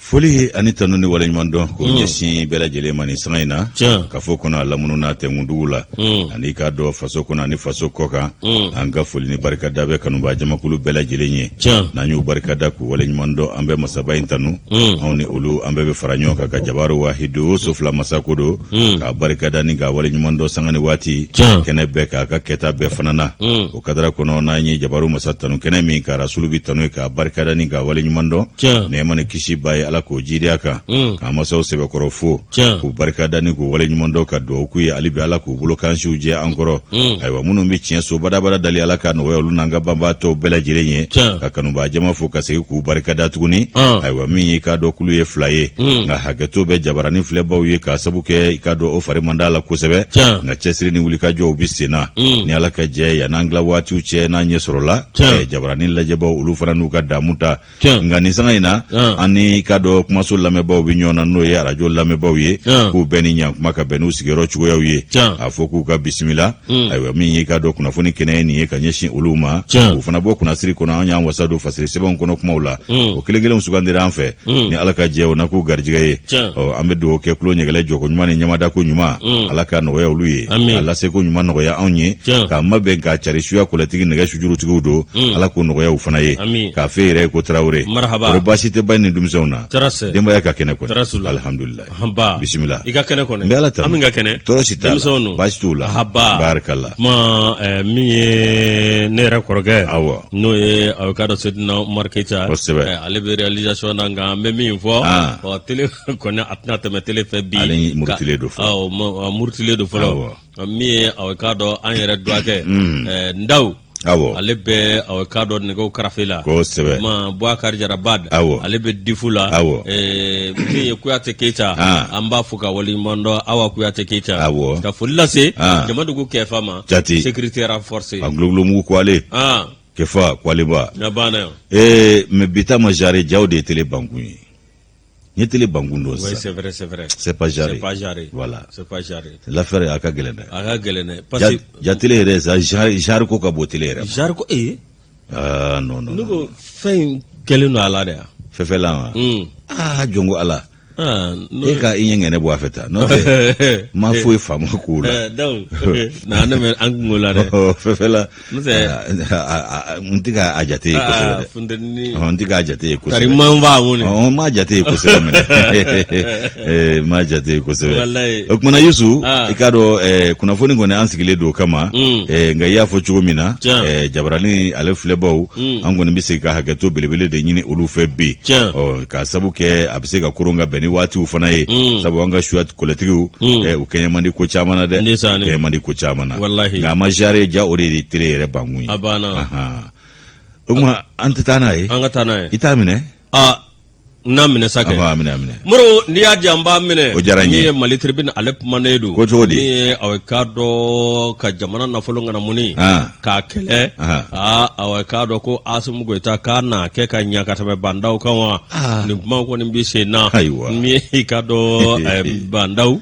Foli ani tanu ni waleɲumandɔn k'o ɲɛsin bɛɛ lajɛlen ma nin sanga in na kafo kɔnɔ a lamunu n'a tɛnkundugu la ani k'a dɔn faso kɔnɔ ani faso kɔkan. An ka foli ni barikada bɛ kanubaa jamakulu bɛɛ lajɛlen ye. N'an y'u barikada k'u waleɲumandɔn, an bɛ masaba in tanu. Anw ni olu, an bɛɛ bɛ fara ɲɔgɔn kan ka jabaru wahidu so fila masako don k'a barikada ni k'a waleɲumandɔn sanga ni waati kɛnɛ bɛɛ k'a ka kɛta bɛɛ fana na. O kadara kɔnɔ, n'an ye jabaru masa tanu kɛnɛ min ka rasulu bi tanu k'a barikada ni k'a waleɲumandɔn, nɛɛma ni kisi b'a ye, Ala k'o jiidi a kan, k'an masaw sɛbɛkɔrɔ fo k'u barikada ni k'u waleɲumandɔn, ka dugawu k'u ye hali bi, Ala k'u bolo kansiw jɛ an kɔrɔ. Ayiwa, minnu bɛ tiɲɛ so badabada dali, Ala ka nɔgɔya olu n'an ka banbaatɔw bɛɛ lajɛlen ye. Ka kanubaa jama fo ka segin k'u barikada tuguni. Ayiwa, min y'i k'a dɔn kulu ye fila ye, nka hakɛto bɛ jabarani filɛbaw ye k'a sabu kɛ i k'a dɔn o fari man d'a la kosɛbɛ, nka cɛsiri ni wulikajɔw bɛ sen na. Ni Ala ka jɛ, yann'an tila waatiw cɛ, n'an ɲɛ sɔrɔla jabarani lajɛbaw, olu fana n'u ka damu ta. Nka nin sanga in na, an ni k'a dɔn kumaso lamɛnbaaw bɛ ɲɔgɔn na, n'o ye arajo lamɛnbaaw ye, k'u bɛɛ ni ɲankuma ka bɛn n'u sigiyɔrɔ cogoyaw ye, a fɔ k'u ka bisimila. Ayiwa, min y'i k'a dɔn kunnafoni kɛnɛ ye nin ye ka ɲɛsin olu ma, k'u fana bɔ kunnasiri kɔnɔ. An y'an wasa don fasiri sɛbɛnw kɔnɔ kumaw la, o kelen kelenw sugandira an fɛ. Ni Ala ka jɛ, o na k'u garijɛgɛ ye. Ɔ, an bɛ dugawu kɛ tulo ɲɛgɛlɛ jɔko ɲuman ni ɲamadako ɲuman, Ala ka nɔgɔya olu ye, a laseko ɲuman nɔgɔya anw ye, k'a mabɛn k'a cari suya kɔlɛtigi nɛgɛ sujurutigiw don, Ala k'o nɔgɔya u fana ye. K'a fɛ yɛrɛ ko Tarawele, marhaba. Baasi tɛ ba ni denmisɛnw na? Denbaya ka kɛnɛ kɔni? Alhamdulillah, bisimila. I ka kɛnɛ kɔni? N bɛ Ala tanu. An ka kɛnɛ. Tɔɔrɔ si t'a la, baasi t'u la. Haba. Barikala. Kuma min ye ne yɛrɛ kɔrɔkɛ, n'o ye a k'a dɔn Sedina Umaru Keyita. Ale bɛ réalisation na, nka an bɛ min fɔ, ɔ, télé kɔni, a tɛna tɛmɛ télé fɛ bi. Ale murutilen don fɔlɔ. Murutilen don fɔlɔ. Min ye a k'a dɔn an yɛrɛ dɔgɔkɛ Ndaw, ale bɛ a k'a dɔn nɛgɛw karafe la. Ma Bubakari Jarabad, ale bɛ difu la. Min ye Kuyate Keyita, an b'a fo ka waleɲuman dɔn, Awa Kuyate Keyita. Ka foli lase Jamadugu Kɛfa ma. Jate. Sécurité renforcée. A gulogulonmugu ko ale Kɛfa ko ale ba. Na banna yan. Mais bi ta ma jare jaw de ye télé bankun ye. N ye télé bankun dɔn. Oui, c'est vrai, c'est vrai. C'est pas jaré. C'est pas jaré. Voilà. C'est pas jaré. L'affaire a ka gɛlɛn dɛ. A ka gɛlɛn dɛ, parce que ja télé yɛrɛ sa, genre ko ka bon télé yɛrɛ ma. Genre ko ee. Ah non, non. Ne ko fɛn in kɛlen don a la de yan. Fɛfɛlan wa? Ah, jɔn ko Ala. Ah. E ka i ɲɛ ŋɛnɛ bɔ a fɛ tan, n'o tɛ n ma foyi faamu kow la. Donc na ne bɛ an kungo la dɛ. Fɛfɛla. N'o tɛ n tɛ k'a jate ye kosɛbɛ dɛ. Funteni. N tɛ k'a jate ye kosɛbɛ. Tari man fa mun ne. N m'a jate ye kosɛbɛ minɛ. N m'a jate ye kosɛbɛ. Walayi. O kumana Yusu, i k'a dɔn kunnafoni kɔni an sigilen don o kama. Nka i y'a fɔ cogo min na, jabarani ale filɛbaw, an kɔni bɛ segin ka hakɛto belebele de ɲini olu fɛ bi. Ɔ, k'a sabu kɛ a bɛ se ka koron ka bɛn ni waatiw fana ye. Sabu an ka suya kɔlɛtigiw, u kɛɲɛ man di ko caman na dɛ. Kɛɲɛ man di ko caman na. Walahi. Nka a ma jare ja, o de ye télé yɛrɛ bankun ye. A banna. O tuma an tɛ taa n'a ye. An ka taa n'a ye. I t'a minɛ? Aa, n'a minɛ sa kɛ. A minɛ, a minɛ. Moro, n'i y'a di, an b'a minɛ. O diyara n ye. Min ye Mali Tribune, ale kumanen don. Ko cogo di? Min ye aw k'a dɔn ka jamana nafolo ŋanamuni k'a kɛlɛ. Aa, aw k'a dɔn ko Asimu Goyita k'a na kɛ ka ɲa ka tɛmɛ Bah N'Daw kan wa? Nin kuma kɔni bɛ sen na. Ayiwa. Min ye i k'a dɔn Bah N'Daw.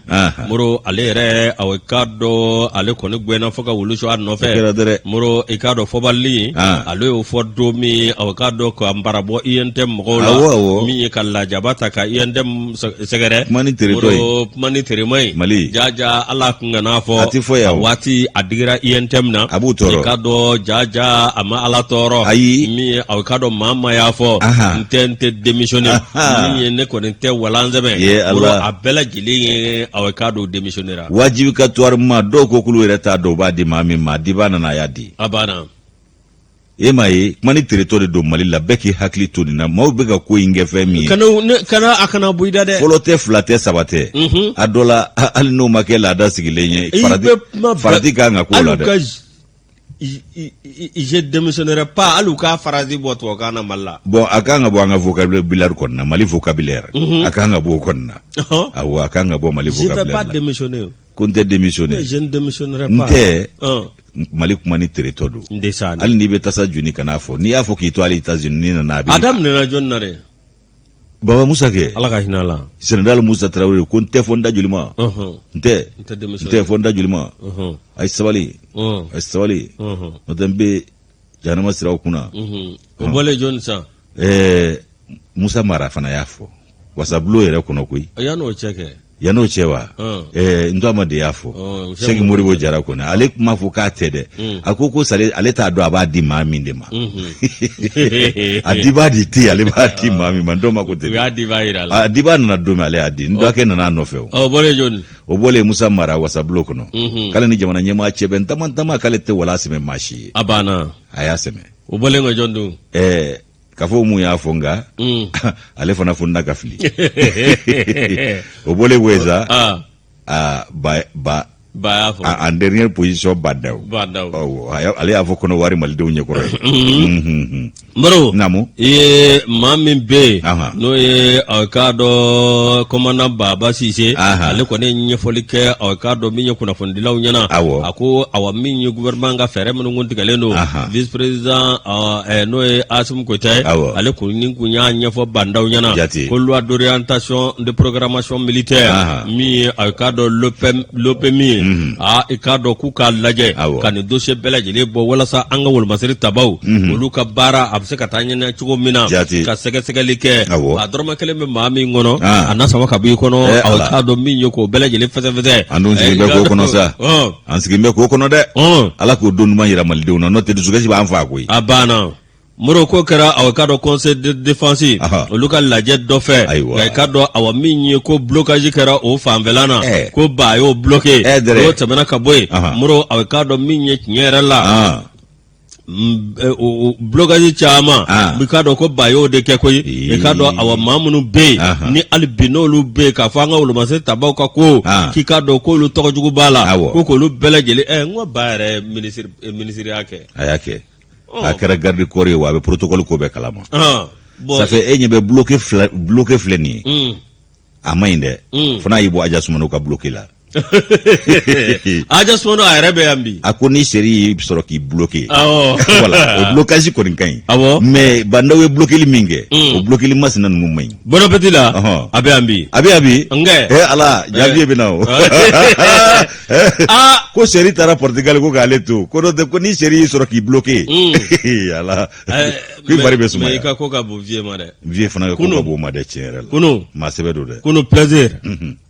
Moro, ale yɛrɛ, aw k'a dɔn ale kɔni gɛnna fo ka wulu su a nɔfɛ. O kɛra dɛrɛ. Moro, i k'a dɔn fɔbali, ale y'o fɔ don min, aw k'a dɔn ka nbara bɔ UNTM mɔgɔw la. Awɔ, awɔ. Min ye ka lajaba ta ka UNTM sɛgɛrɛ. Kuma ni teretɔ ye. Moro, kuma ni terema ye. Mali. Jaja, ala kun kana fɔ. A tɛ fɔ yan A o. waati a digira UNTM na. A b'u tɔɔrɔ. I k'a dɔn jaja a ma Ala tɔɔrɔ. Ayi. Min ye aw k'a dɔn maa maa y'a fɔ. N tɛ démissionner. Min ye ne kɔni tɛ walan sɛbɛn. Ye Ala. Moro, a bɛɛ lajɛlen ye aw k'a dɔn démissionnera. Wajibikatoirement dɔw ko k'olu yɛrɛ t'a dɔn u b'a di maa min ma, diba nana a y'a di. A banna. E m'a ye, kuma ni teretɔ de don Mali la, bɛɛ k'i hakili to nin na. Maaw bɛ ka ko in kɛ fɛn min ye. Kana ne kana a kana bɔ i da dɛ. Fɔlɔ tɛ, fila tɛ, saba tɛ. A dɔ la, hali n'o ma kɛ laada sigilen ye, I farati bɛ kuma bɛɛ- farati kan ka k'o la hali u dɛ. ka je démissionnerai pas, hali u k'a phrase bɔ tubabukan na Mali la. Bon, a kan ka bɔ an ka vocabulaire kɔnɔna, Mali vocabulaire. A kan ka bɔ o kɔnɔna. Awɔ, a kan ka bɔ Mali Je vais pas vocabulaire la. démissionner. Ko n tɛ démissionner. Je ne démissionnerai N pas. tɛ. Mali kuma ni teretɔ don. N tɛ sa. Hali n'i bɛ tasa juni kana fɔ, n'i y'a fɔ k'i to hali États-Unis, n'i nana a bɛ. A daminɛna jɔni na dɛ? Baba Musa kɛ. Ala ka hinɛ a la. Sénégal Musa Tarawele ko n tɛ fɔ n da joli ma. N tɛ. N tɛ N démissionner. tɛ fɔ n da joli ma. A ye sabali. A ye sabali. N'o tɛ n bɛ jahanama siraw kunna. O bɔlen jɔni san? Musa Mara fana y'a fɔ. Wasabulon yɛrɛ kɔnɔ koyi. Yan'o cɛ kɛ. Yan'o cɛ wa? Ɛɛ, n de y'a fɔ. Sɛki Modibo Jara kɔni, ale kuma fɔ k'a tɛ dɛ. A ko ko sale ale t'a dɔn a b'a di maa min de ma. A dibaa de tɛ yen, ale b'a di maa min ma. N ma ko ten. U y'a dibaa yira a la. A dibaa nana don min, ale y'a di. N dɔgɔkɛ nana a nɔfɛ o. Ɔ, bɔlen jɔni? O bɔlen Musa Mara wasabulon kɔnɔ. K'ale ni jamana ɲɛmaa cɛ bɛ tama tama, k'ale tɛ wala sɛmɛ maa si ye. A banna. A y'a sɛmɛ. O bɔlen kɔ jɔn dun? Ɛɛ, k'a fɔ mun y'a fɔ nka ale fana fonina ka fili. O bɔlen wo sa, aa, ba ba ba y'a fɔ en dernière position, Bah N'Daw. Bah N'Daw. Ale y'a fɔ Kɔnɔwari malidenw ɲɛkɔrɔ ye. Maro. Naamu. I ye maa min bɛ yen n'o ye aw k'a dɔn commandant Baba Sise, ale kɔni ye ɲɛfɔli kɛ aw k'a dɔn min ye kunnafonidilaw ɲɛna. A ko awa min ye gouvernement ka fɛɛrɛ minnu kun tigɛlen don, vice président n'o ye Asimi Goyita ye, ale kɔni kun y'a ɲɛfɔ Bah N'Daw ɲɛna ko loi d'orientation de programmation militaire min ye aw k'a dɔn LOPEMI ye, aa, i k'a dɔn k'u k'a lajɛ ka nin dossier bɛɛ lajɛlen bɔ walasa an ka wolomasiri tabaw olu ka baara a bɛ se ka taa ɲɛ cogo min na, ka sɛgɛsɛgɛli kɛ a dɔrɔmɛ kelen bɛ maa min kɔnɔ, a na sama ka bɔ i kɔnɔ. Aw k'a dɔn min ye k'o bɛɛ lajɛlen fɛsɛfɛsɛ. An dun sigilen bɛ k'o kɔnɔ sa, an sigilen bɛ k'o kɔnɔ dɛ. Ala k'o don ɲuman yira malidenw na, n'o tɛ dusukasi b'an faa koyi. A banna. Moro, ko kɛra aw k'a dɔn conseil de défense olu ka lajɛ dɔ fɛ. Nka i k'a dɔn awa min ye ko blocage kɛra o fanfɛla na, ko ba y'o bloqué. N'o tɛmɛna ka bɔ yen, Moro, aw k'a dɔn min ye tiɲɛ yɛrɛ la, blocage caman i k'a dɔn ko ba y'o de kɛ koyi. I k'a dɔn awa maa minnu bɛ yen ni hali bi n'olu bɛ yen k'a fɔ an ka wolomasiri tabaw ka ko k'i k'a dɔn k'olu tɔgɔ jugu b'a la, ko k'olu bɛɛ lajɛlen n ko ba yɛrɛ minisiriya kɛ. A y'a kɛ, a kɛra garde corps ye wa, a bɛ protocole ko bɛɛ kalama. Ça fait e ɲɛ bɛ bloqué bloqué filɛ nin ye, a ma ɲi dɛ. Fo n'a y'i bɔ Aja Sumano ka bloqué la. Aja Sumano a yɛrɛ bɛ yan bi. A ko ni seri y'i sɔrɔ k'i bloqué, voilà, o blocage kɔni ka ɲi. Mais Bah N'Daw ye bloqueli min kɛ, o bloqueli masina ninnu man ɲi. Bon appétit la, a bɛ yan bi. A bɛ yan bi. Nkɛ. Eh Ala, janvier bɛ na o. Aa. Ko seri taara Portugal ko k'ale to ko n'o tɛ ko ni seri y'i sɔrɔ k'i bloqué, Ala, k'i fari bɛ sumaya. Mais i ka ko ka bon vieux ma dɛ. Vieux fana ka ko ka bon ma dɛ, tiɲɛ yɛrɛ la. Kunu. Maa sɛbɛ don dɛ. Kunu plaisir.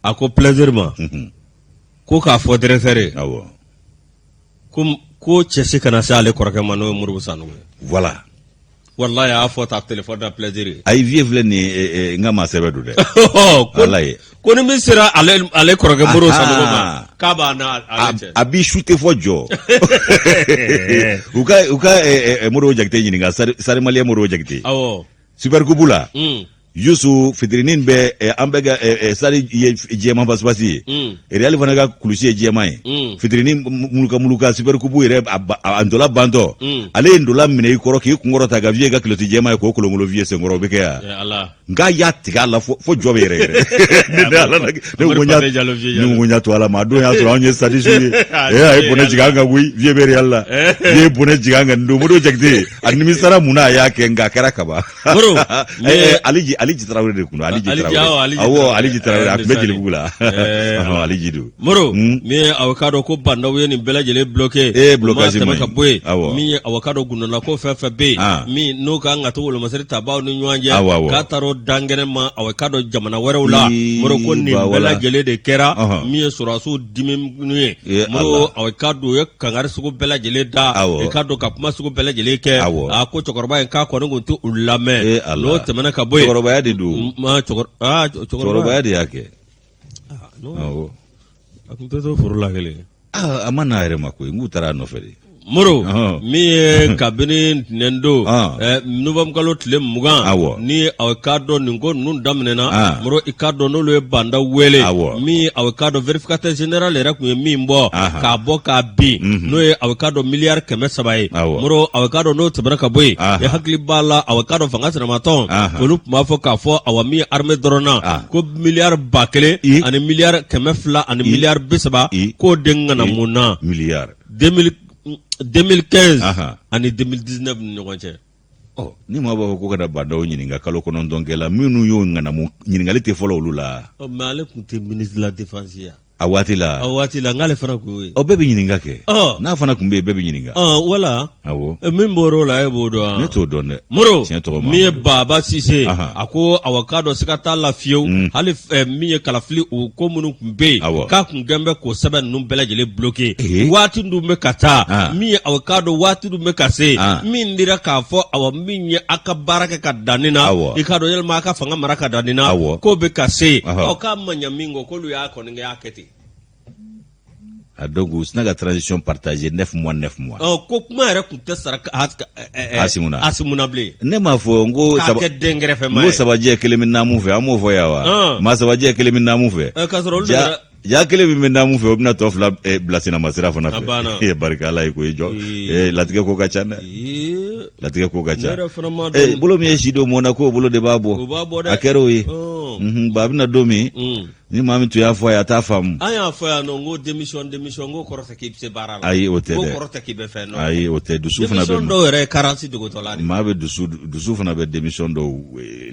A ko plaisir ma ko k'a fɔ directeur ye. Ko cɛ si kana se ale kɔrɔkɛ ma n'o ye Modibo Sanogo ye. Voilà. Walahi, a y'a fɔ ta téléphone na plaisir ye. Ayi, vieux filɛ nin ye, n ka maa sɛbɛ don dɛ. Walayi. Ko ni min sera ale kɔrɔkɛ Modibo Sanogo ma, k'a b'a n'a ale cɛ. A b'i shooter fɔ jɔ. U ka Modibo Jakite ɲininka, Stade Malien Modibo Jakite. Super Coupe la. Yusu fitirinin bɛ an bɛ ka stade ye jɛman pasipasi ye. Real fana ka kulusi ye jɛman ye. Fitirinin muluka muluka Super Coupe yɛrɛ a ntola bantɔ. Ale ye ntola minɛ i kɔrɔ k'i kunkɔrɔ ta ka vieux ka kiloti jɛman ye k'o kolonkolon vieux senkɔrɔ, o bɛ kɛ yan. Nka y'a tigɛ a la fo jɔ bɛ yɛrɛ yɛrɛ. Ne Ala ne ko n y'a to Ala ma, a don y'a sɔrɔ anw ye stadiste ye. Ee, a ye bɔnɛ jigin an kan koyi, vieux bɛ Real la. Vieux ye bɔnɛ jigin an kan nin don. Modibo Jakite a nimisara mun na a y'a kɛ, nka a kɛra kaban. Moro, Aliji Aliji Tarawele de kun don, Aliji Tarawele. Awɔ, Aliji Tarawele, a tun bɛ Jelibugu la. Aliji don. Moro, min ye aw k'a dɔn ko Bah N'Daw ye nin bɛɛ lajɛlen bloqué. Ee, blocage man ɲi. Ka bɔ yen, min ye aw k'a dɔn gundona ko fɛn fɛn bɛ yen, min n'o kan ka to wolomasiri tabaw ni ɲɔgɔn cɛ, k'a taara o dankɛnɛ ma aw k'a dɔn jamana wɛrɛw la. Moro, ko nin bɛɛ lajɛlen de kɛra min ye sɔrɔdasiw dimi ye. Moro, aw k'a dɔn u ye kangari sugu bɛɛ lajɛlen da, i k'a dɔn ka kuma sugu bɛɛ lajɛlen kɛ. A ko cɛkɔrɔba in k'a kɔni kun tɛ u lamɛn. N'o tɛmɛna ka bɔ yen, cɛkɔrɔbaya de don, cɛkɔrɔbaya de y'a kɛ. A tun tɛ to foro la kelen. A ma n'a yɛrɛ ma koyi, n k'u taara a nɔfɛ de. Moro, min ye kabini ntɛnɛndon novembre kalo tile 20, ni aw k'a dɔn nin ko ninnu daminɛna. Moro, i k'a dɔn n'olu ye Bah N'Daw wele, min aw k'a dɔn vérificateur général yɛrɛ tun ye min bɔ k'a bɔ k'a bin, n'o ye aw k'a dɔn miliyari 300 ye. Moro, aw k'a dɔn n'o tɛmɛna ka bɔ yen, i hakili b'a la aw k'a dɔn fanga sinamatɔn olu tun b'a fɔ k'a fɔ awa min ye armée dɔrɔn na, ko miliyari 1000 ani miliyari 200 ani miliyari 30, k'o de ŋanamu na miliyari 2015 ani 2019 ni ɲɔgɔn cɛ. Ɔ, ni maa b'a fɔ ko ka na Bah N'Daw ɲininka kalo 9 kɛ la, minnu y'o ŋanamu, ɲininkali tɛ fɔlɔ olu la. Ɔ, mais ale tun tɛ ministre de la défense ya. A waati la. A waati la, n'ale fana kun y'o ye. Ɔ, bɛɛ bɛ ɲininka kɛ. N'a fana tun bɛ yen, bɛɛ bɛ ɲininka. Wala. Awɔ. Min bɔr'o la, e b'o dɔn wa? Ne t'o dɔn dɛ. Moro, tiɲɛ tɔgɔ ma. Min ye Baba Sise, a ko awa k'a dɔn siga t'a la fiyewu, hali min ye kalafili o ko minnu tun bɛ yen, k'a tun kɛn bɛ k'o sɛbɛn ninnu bɛɛ lajɛlen bloqué. Waati dun bɛ ka taa, min ye awa k'a dɔn waati dun bɛ ka se, min dira k'a fɔ awa min ye a ka baara kɛ ka dan nin na, i k'a dɔn yalima a ka fanga mara ka dan nin na, k'o bɛ ka se, ɔ k'a ma ɲɛ min kɔ, k'olu y'a kɔni kɛ y'a kɛ ten. A donc u sina ka transition partager 9 mois, 9 mois. Ɔ, ko kuma yɛrɛ tun tɛ sara Asimu na. Asimu na bilen. Ne m'a fɔ n ko k'a kɛ dɛnkɛrɛfɛma ye. N ko sabajɛ kelen bɛ naamu fɛ, an m'o fɔ yan wa? Maa sabajɛ kelen bɛ naamu fɛ. K'a sɔrɔ olu yɛrɛ ja kelen min bɛ naamu fɛ, o bɛna tɔ fila bila sennamasira fana fɛ. A banna. E barika Ala ye koyi jɔ. Latigɛ ko ka ca dɛ. Latigɛ ko ka ca. Bolo min ye si don mɔn na, k'o bolo de b'a bɔ. O b'a bɔ dɛ. A kɛra o ye. Ba bɛna don min. Ni maa min tun y'a fɔ a ye, a t'a faamu. An y'a fɔ yan nɔ n ko démission, démission, n ko kɔrɔ tɛ k'i bɛ se baara la. Ayi, o tɛ dɛ. Ko kɔrɔ tɛ k'i bɛ fɛn dɔn. Ayi, o tɛ, dusu fana bɛ. Démission dɔw yɛrɛ ye carence dogotɔla de. Maa bɛ dusu, dusu fana bɛ démission dɔw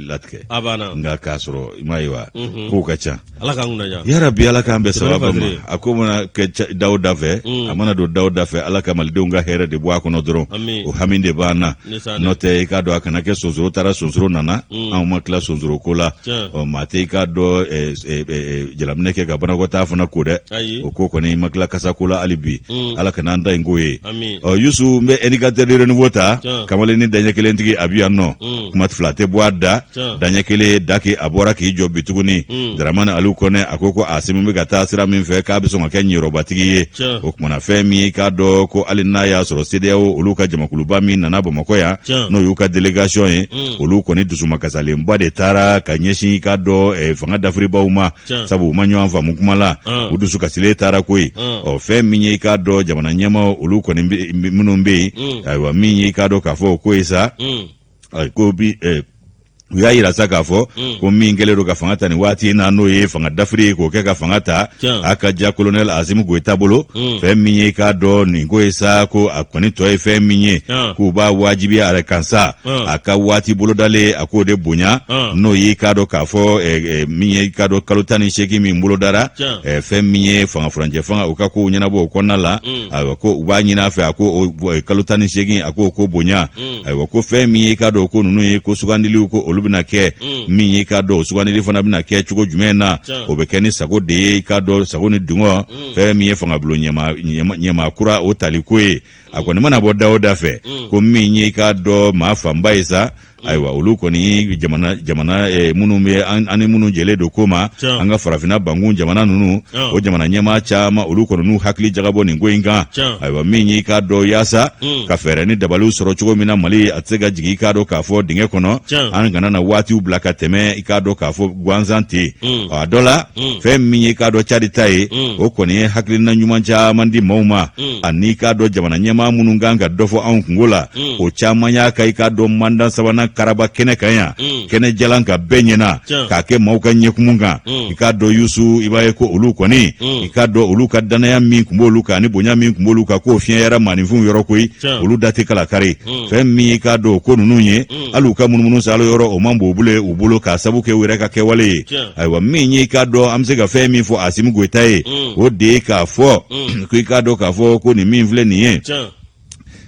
latigɛ. A banna. Nka k'a sɔrɔ i m'a ye wa. Kow ka ca. Ala k'an kunna diya. Yarabi, Ala k'an bɛn sababa ma. A ko mana kɛ da o da fɛ, a mana don da o da fɛ, Ala ka malidenw ka hɛrɛ de bɔ a kɔnɔ dɔrɔn. O hami de b'an na. N'o tɛ, i k'a dɔn a kana kɛ sonsoro taara sonsoro nana, anw ma tila sonsoro ko la. Ɔ, maa tɛ i k'a dɔn jalaminɛ kɛ ka banakɔtaa fana ko dɛ. O ko kɔni ma tila kasa ko la hali bi. Ala kana an ta in k'o ye. Ɔ Yusu, n bɛ Indicateur du Renouveau ta. Kamalennin daɲɛ kelentigi a bɛ yan nɔ. Kuma fila tɛ bɔ a da. Daɲɛ kelen daki a bɔra k'i jɔ bi tuguni. Dramani Aliyu Kɔnɛ a ko ko Asimi bɛ ka taa sira min fɛ, k'a bɛ sɔn ka kɛ ɲɛrɔbatigi ye. O kumana fɛn min ye, k'a dɔn ko hali n'a y'a sɔrɔ CEDEAO olu ka jamakuluba min nana Bamakɔ yan, n'o y'u ka délégation ye, olu kɔni dusumakasalenba de taara ka ɲɛsin k'a dɔn fanga dafiribaw ma, sabu u ma ɲɔgɔn faamu kuma la, u dusu kasilen taara koyi. Ɔ, fɛn min ye i k'a dɔn jamana ɲɛmaaw olu kɔni minnu bɛ yen, ayiwa, min ye i k'a dɔn k'a fɔ o ko ye sa, ko bi u y'a yira sa k'a fɔ ko min kɛlen don ka fanga ta nin waati in na, n'o ye fanga dafiri ye k'o kɛ ka fanga ta a ka ja kolonɛli Asimi Goyita bolo, fɛn min ye k'a dɔn nin ko ye sa, ko a kɔni tɔ ye fɛn min ye, k'u b'a wajibiya a kan sa, a ka waati bolodalen a k'o de bonya, n'o ye k'a dɔn k'a fɔ min ye k'a dɔn kalo 18 min bolodara, fɛn min ye fanga furancɛ fanga u ka kow ɲɛnabɔ o kɔnɔna la. Ayiwa, ko u b'a ɲini a fɛ a ko kalo 18 a k'o ko bonya. Ayiwa, ko fɛn min ye k'a dɔn ko ninnu ye ko sugandiliw ko olu bɛna kɛ, min ye k'a dɔn o sugandili fana bɛna kɛ cogo jumɛn na, o bɛ kɛ ni sago de ye, k'a dɔn sago ni dungɔ, fɛn min ye fangabulon ɲɛmaa kura o taliko ye. A kɔni mana bɔ da o da fɛ, ko min ye k'a dɔn maa fanba ye sa, ayiwa, olu kɔni jamana jamana minnu bɛ an ni minnu jɛlen don ko ma, an ka farafinna bankun jamana ninnu, o jamana ɲɛmaa caman olu kɔni n'u hakili jagabɔ nin ko in kan. Ayiwa, min y'i k'a dɔn yaasa ka fɛɛrɛ ni dabaliw sɔrɔ cogo min na Mali a tɛ se ka jigin i k'a dɔn k'a fɔ dingɛ kɔnɔ, an kana na waatiw bila ka tɛmɛ i k'a dɔn k'a fɔ gansan ten. A dɔ la, fɛn min ye k'a dɔn Cadi ta ye, o kɔni ye hakilina ɲuman caman di maaw ma, ani k'a dɔn jamana ɲɛmaa minnu kan ka dɔ fɔ anw kunko la, o caman y'a ka i k'a dɔn mandat sabanan karaba kɛnɛ kan yan, kɛnɛ jalan ka bɛɛ ɲɛna, k'a kɛ maaw ka ɲɛkumu kan. I k'a dɔn Yusu, i b'a ye ko olu kɔni, i k'a dɔn olu ka dannaya min tun b'olu kan ani bonya min tun b'olu kan, k'o fiɲɛyara maaninfinw yɔrɔ koyi, olu da tɛ kala kari. Fɛn min i k'a dɔn ko ninnu ye, hali u ka munumunu salo yɔrɔ o man bon u bolo k'a sabu kɛ u yɛrɛ ka kɛwale ye. Ayiwa, min ye i k'a dɔn an bɛ se ka fɛn min fɔ Asimi Goyita ye, o de ye k'a fɔ ko i k'a dɔn k'a fɔ ko nin min filɛ nin ye,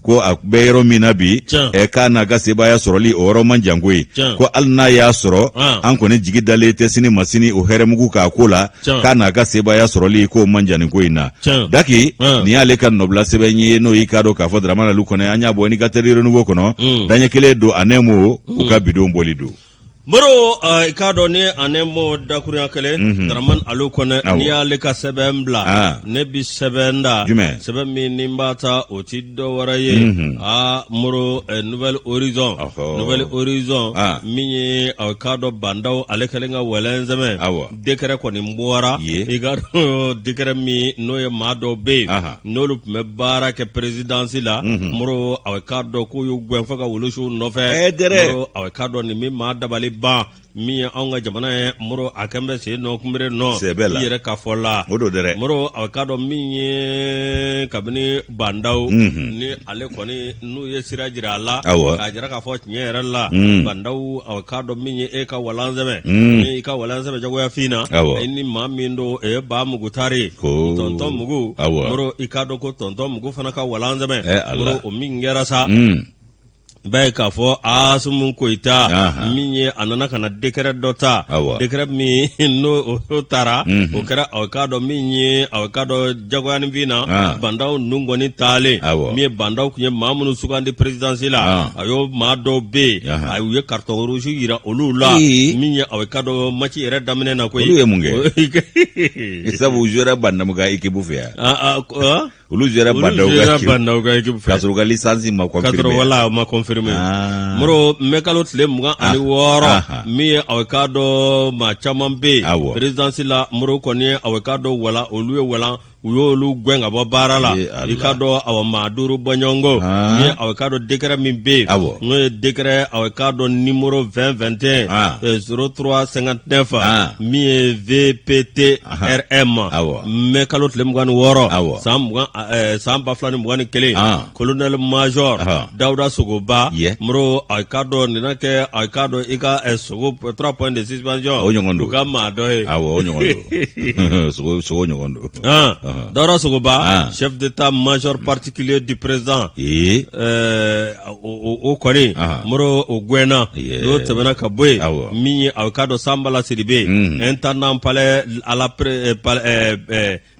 ko a bɛ yɔrɔ min na bi, ɛ, k'a n'a ka sebaaya sɔrɔli o yɔrɔ man jan koyi, ko hali n'a y'a sɔrɔ an kɔni jigi dalen tɛ sini ma sini o hɛrɛmugu k'a ko la, k'a n'a ka sebaaya sɔrɔli k'o man jan nin ko in na. Daki, nin y'ale ka nɔbila sɛbɛn ye, n'o y'i k'a dɔn k'a fɔ Dramane Alu Kɔnɛ, an y'a bɔ Indicateur du Renouveau kɔnɔ, daɲɛ kelen don, en un mot, u ka bidon bɔli don. Moro, i k'a dɔn ni en un mot dakurunya kelen, Dramane Alu Kɔnɛ, n'i y'ale ka sɛbɛn bila, ne bi sɛbɛn da sɛbɛn min ni n b'a ta, o ti dɔ wɛrɛ ye. Aa Moro, Nouvel Horizon, Nouvel Horizon min ye a k'a dɔn Bah N'Daw ale kɛlen ka wɛlɛn sɛmɛ, décret kɔni bɔra. I k'a dɔn décret min n'o ye maa dɔw bɛ yen n'olu tun bɛ baara kɛ présidence la, Moro, a k'a dɔn k'u y'u gɛn fo ka wulusiw nɔfɛ. Moro, a k'a dɔn nin min maa dabali ban min ye anw ka jamana ye moro a kɛn bɛ sen nɔ kunbere nɔ sɛbɛ la i yɛrɛ ka fɔ la o don dɛrɛ moro a k'a dɔn min ye kabini Ba Ndaw ni ale kɔni n'u ye sira jira a la k'a jira k'a fɔ tiɲɛ yɛrɛ la Ba Ndaw a k'a dɔn min ye e ka walan sɛbɛn ni i ka walan sɛbɛn jagoyafin na i ni maa min don e ye ba mugutari tɔntɔn mugu moro i k'a dɔn ko tɔntɔn mugu fana ka walan sɛbɛn moro o min kɛra sa i b'a ye k'a fɔ Asimi Goyita min ye a nana ka na décret dɔ ta décret min n'o o taara mhm. o kɛra aw k'a dɔn min ye aw k'a dɔn jagoyaninfin na ah. Ba Ndaw ninnu kɔni taalen min ye Ba Ndaw tun ye maa minnu sugandi présidence la ah. a y'o maa dɔw bɛ yen a y'u ye carton rouge jira olu la min ye aw k'a dɔn match yɛrɛ daminɛ na koyi olu ye mun kɛ sabu u jouera Ba Ndaw ka équipe fɛ yan ah, olu jouera Ba Ndaw ka équipe fɛ k'a sɔrɔ u ka licence ma confirmer k'a sɔrɔ wala ma confirmer ah. Moro mai kalo tile 26 ah, min ye aw k'a dɔn maa caman bɛ yen présidence la Moro kɔni ye aw k'a dɔn wala olu ye walan u y'olu gɛn ka bɔ baara la i k'a dɔn awa maa duuru bɔɲɔgɔnko ah. min ye aw k'a dɔn décret min bɛ yen n'o ye décret aw k'a dɔn numéro 20 21 03 59 min ye VPT RM mai kalo tile 26 san 2021 colonel major Dawuda Sogoba Moro a k'a dɔn nin na kɛ a k'a dɔn i ka sogo 3 points de suspension o ɲɔgɔn don u ka maa dɔ ye awɔ o ɲɔgɔn don sogo sogo ɲɔgɔn don Dawuda Sogoba chef d'état major particulier du président ee o kɔni Moro o gɛnna n'o tɛmɛna ka bɔ yen min ye a k'a dɔn Sanbala Sidibe intendant palais à la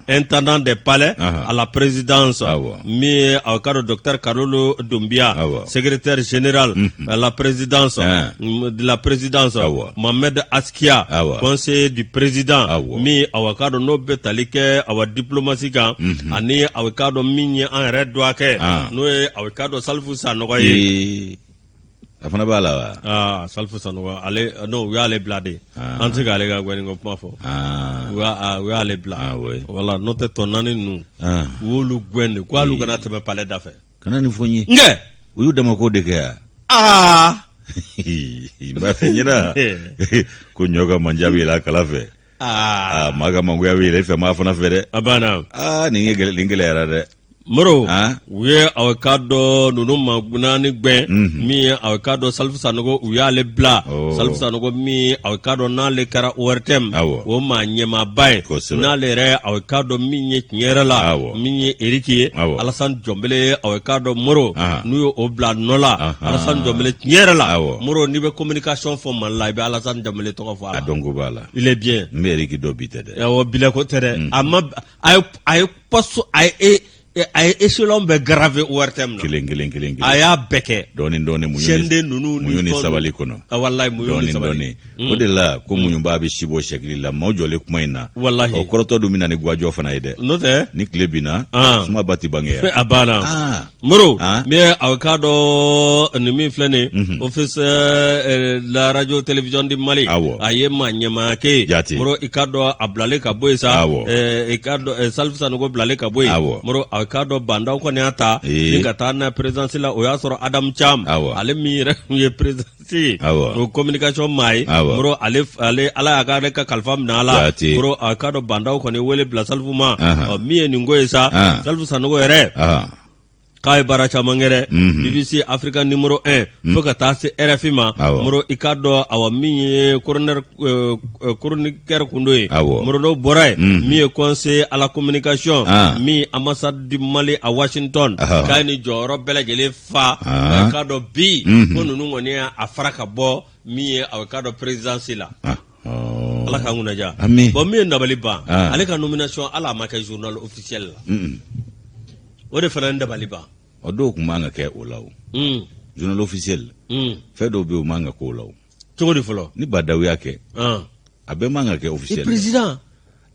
intendant des palais à la présidence min ye a k'a dɔn docteur Kalolo Dunbiya secrétaire général à la présidence de la présidence Mohamed Askia conseiller du président min a k'a dɔn n'o bɛ tali kɛ awa diplomatie kan ani a k'a dɔn min ye an yɛrɛ dɔgɔkɛ n'o ye a k'a dɔn Salifu Sanɔgɔ ye a fana b'a la wa aa Salifu Sanɔgɔ ale non u y'ale bila de an tɛ se k'ale ka gɛnni ko kuma fɔ u y'ale bila wala n'o tɛ tɔ naani ninnu u y'olu gɛn de ko hali u kana tɛmɛ palais da fɛ kana nin fɔ n ye nkɛ u y'u dama ko de kɛ yan aa n b'a f'i ɲɛna ko ɲɔ ka manja bɛ yɛlɛ a kala fɛ aa maa ka mangoya bɛ yɛlɛ i fɛ maa fana fɛ dɛ a banna aa nin nin gɛlɛyara dɛ Moro u ye aw k'a dɔn ninnu maa naani gɛn mhm. min ye aw k'a dɔn Salifu Sanogo u y'ale bila oh. Salifu Sanogo min aw k'a dɔn n'ale kɛra ORTM o maa ɲɛmaaba ye n'ale yɛrɛ aw k'a dɔn min ye tiɲɛ yɛrɛ la min ye Eriki ye Alassane Jɔnbele aw k'a dɔn Moro n'u ye o bila nɔ la Alassane Jɔnbele tiɲɛ yɛrɛ la Moro n'i bɛ communication fɔ Mali la i bɛ Alassane Jɔnbele tɔgɔ fɔ a la a dɔnko b'a la il est bien n bɛ Eriki dɔn bi tɛ dɛ awɔ bilɛ ko tɛ dɛ mhm. a ma a ye poste a ye a ye échelon bɛɛ gravi ORTM na kelen kelen kelen kelen a y'a bɛɛ kɛ dɔɔni dɔɔni muɲu chaîne ninnu muɲu ni sabali kɔnɔ walayi muɲu ni sabali o de la ko muɲubaa bɛ si bɔ sɛkili la maaw jɔlen kuma in na walahi o kɔrɔtɔ dun bɛ na ni gwajɔ fana ye dɛ n'o tɛ ni tile binna sumaba tɛ bange yan a banna Moro min ye aw k'a dɔn nin min filɛ nin mhm. office euh, la radio télévision du Mali a ye maa ɲɛmaa kɛ yen Moro i k'a dɔn a bilalen ka bɔ yen sa euh, i k'a dɔn euh, Salifu Sanogo bilalen ka bɔ yen Moro a k'a dɔn Ba Ndaw kɔni y'a ta ni ka taa n'a présidence la o y'a sɔrɔ Adamu Caam ale min yɛrɛ tun ye présidence o communication maa ye Moro ale ale Ala y'a k'ale ka kalifa minɛ a la Moro a k'a dɔn Ba Ndaw kɔni wele bila Salifu ma min ye nin ko ye sa Salifu Sanogo yɛrɛ k'a ye baara caman kɛ dɛ BBC Africa numéro 1 fo ka taa se RFI ma Moro i k'a dɔn awa min ye coroner chroniqueur kun don ye Moro n'o bɔra yen min ye conseiller à la communication min ambassade du Mali à Washington k'a ye nin jɔyɔrɔ bɛɛ lajɛlen fa k'a dɔn bi ko ninnu kɔni y'a fara ka bɔ min ye a k'a dɔn présidence la ala k'an kunna diya bon min ye dabali ban ale ka nomination hali a ma kɛ journal officiel la o de fana ye dabali ban o dɔw tun man ka kɛ o la o journal officiel fɛn dɔw bɛ yen o man ka k'o la o cogo di fɔlɔ ni Ba Ndaw y'a kɛ a bɛɛ man ka kɛ officiel président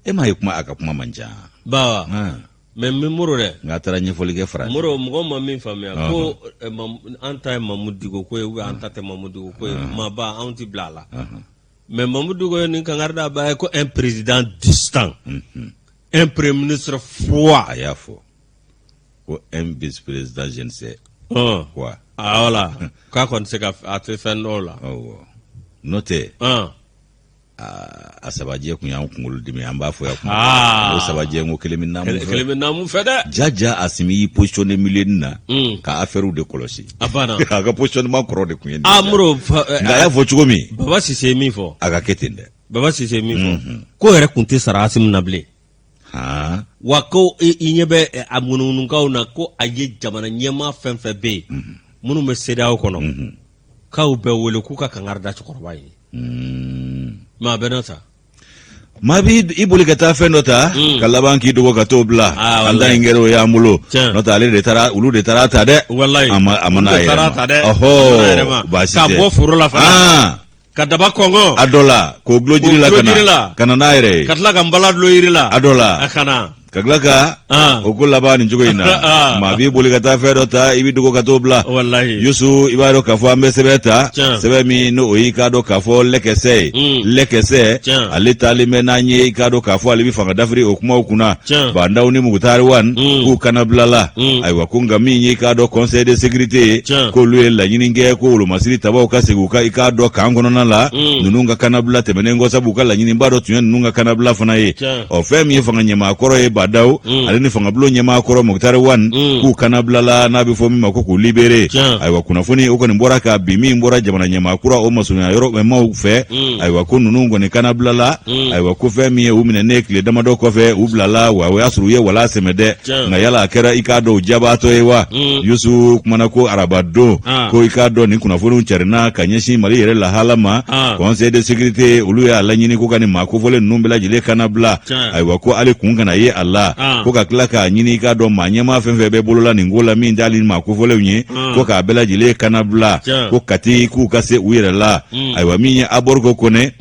e m'a ye kuma a ka kuma man ca ba mais min Moro dɛ nka a taara ɲɛfɔli kɛ faransi Moro mɔgɔ ma min faamuya ko an ta ye Mamu Diko ko ye ou bien an ta tɛ Mamu Diko ko ye maaba anw ti bila a la mais Mamu Diko ye nin kankari da ba ye ko un président distant un premier ministre froid a y'a fɔ ko un vice président je ne sais quoi ah voilà k'a kɔni se ka a tɛ fɛn dɔw la awɔ N'o tɛ, a sabajɛ kun y'an kunkolo dimi, an b'a fɔ yan kuma o sabajɛ n ko kelen bɛ naamu fɛ, kelen bɛ naamu fɛ dɛ. Jaja Asimi y'i positionné milieu na ka affaire de kɔlɔsi. A banna. A ka positionnement kɔrɔ de kun ye nin ye. Moro nka a y'a fɔ cogo min, Baba Sise ye min fɔ, a ka kɛ ten dɛ. Baba Sise ye min fɔ, ko yɛrɛ kun tɛ sara Asimi na bilen. Wa ko i ɲɛ bɛ a ŋunuŋunukanw na ko a ye jamana ɲɛmaa fɛn fɛn bɛ yen minnu bɛ CEDEAO kɔnɔ, k'aw bɛɛ wele k'u ka kangari da cɛkɔrɔba ye. Mais a bɛ na sa. Maa b'i boli ka taa fɛn dɔ ta ka laban k'i dogo ka t'o bila. An ta in kɛra o y'an bolo, n'o tɛ ale de taara, olu de taara ta dɛ. Walayi. A ma n'a yɛrɛ ma. Ɔhɔ, baasi tɛ. Ka bɔ foro la fana, ka daba kɔngɔ. A dɔ la k'o dulon jiri la, ka na n'a yɛrɛ ye. Ka tila ka nbala dulon jiri la. A dɔ la. A ka na. Ka tila ka o ko laban nin cogo in na. Maa b'i boli ka taa fɛn dɔ ta, i b'i dogo ka t'o bila. Walayi. Yusu, i b'a dɔn k'a fɔ an bɛ sɛbɛn ta, sɛbɛn min n'o y'i k'a dɔn k'a fɔ lɛkɛsɛ ye. Lɛkɛsɛ, ale taalen bɛ n'an ye, i k'a dɔn k'a fɔ ale bɛ fanga dafiri o kumaw kunna. Ba Ndaw ni Mukutari Wan k'u kanabilala. Ayiwa, ko nka min y'i k'a dɔn conseil de sécurité ye, k'olu ye laɲini kɛ ko wolomasiri tabaw ka segin u ka i k'a dɔn camp kɔnɔna la. Ninnu ka kanabila tɛmɛnen kɔ, sabu u ka laɲiniba dɔ tun ye ninnu ka kanabila fana ye. Ɔ, fɛn min ye fanga ɲɛmaa kɔrɔ ye Ba Ndaw, ale ni fangabulon ɲɛmaa kɔrɔ Mukutari Wan, k'u kanabilala, n'a bɛ fɔ min ma ko k'u libéré. Ayiwa, kunnafoni o kɔni bɔra ka bi min bɔra jamana ɲɛmaa kura o masurunya yɔrɔ maaw fɛ. Ayiwa, ko ninnu kɔni kanabilala. Ayiwa, ko fɛn min ye u minɛnen tile damadɔ kɔfɛ, u bilala. Wa o y'a sɔrɔ u ye wala sɛmɛ dɛ, nka yala a kɛra i k'a dɔn u jabaatɔ ye wa? Yusu kumana ko araba don, ko i k'a dɔn nin kunnafoniw carinna ka ɲɛsin Mali yɛrɛ lahala ma. Conseil de sécurité, olu y'a laɲini ko ka nin maa kofɔlen ninnu bɛɛ lajɛlen kanabila. Ayiwa, ko hali kun kana ye a la. Ko ka tila k'a ɲini i k'a dɔn maa ɲɛmaa fɛn fɛn bɛ bolola nin ko la min t'ale maa kofɔlenw ye, ko k'a bɛɛ lajɛlen kanabila, ko kati k'u ka se u yɛrɛ la. Ayiwa, min ye Aboriko Kɔnɛ,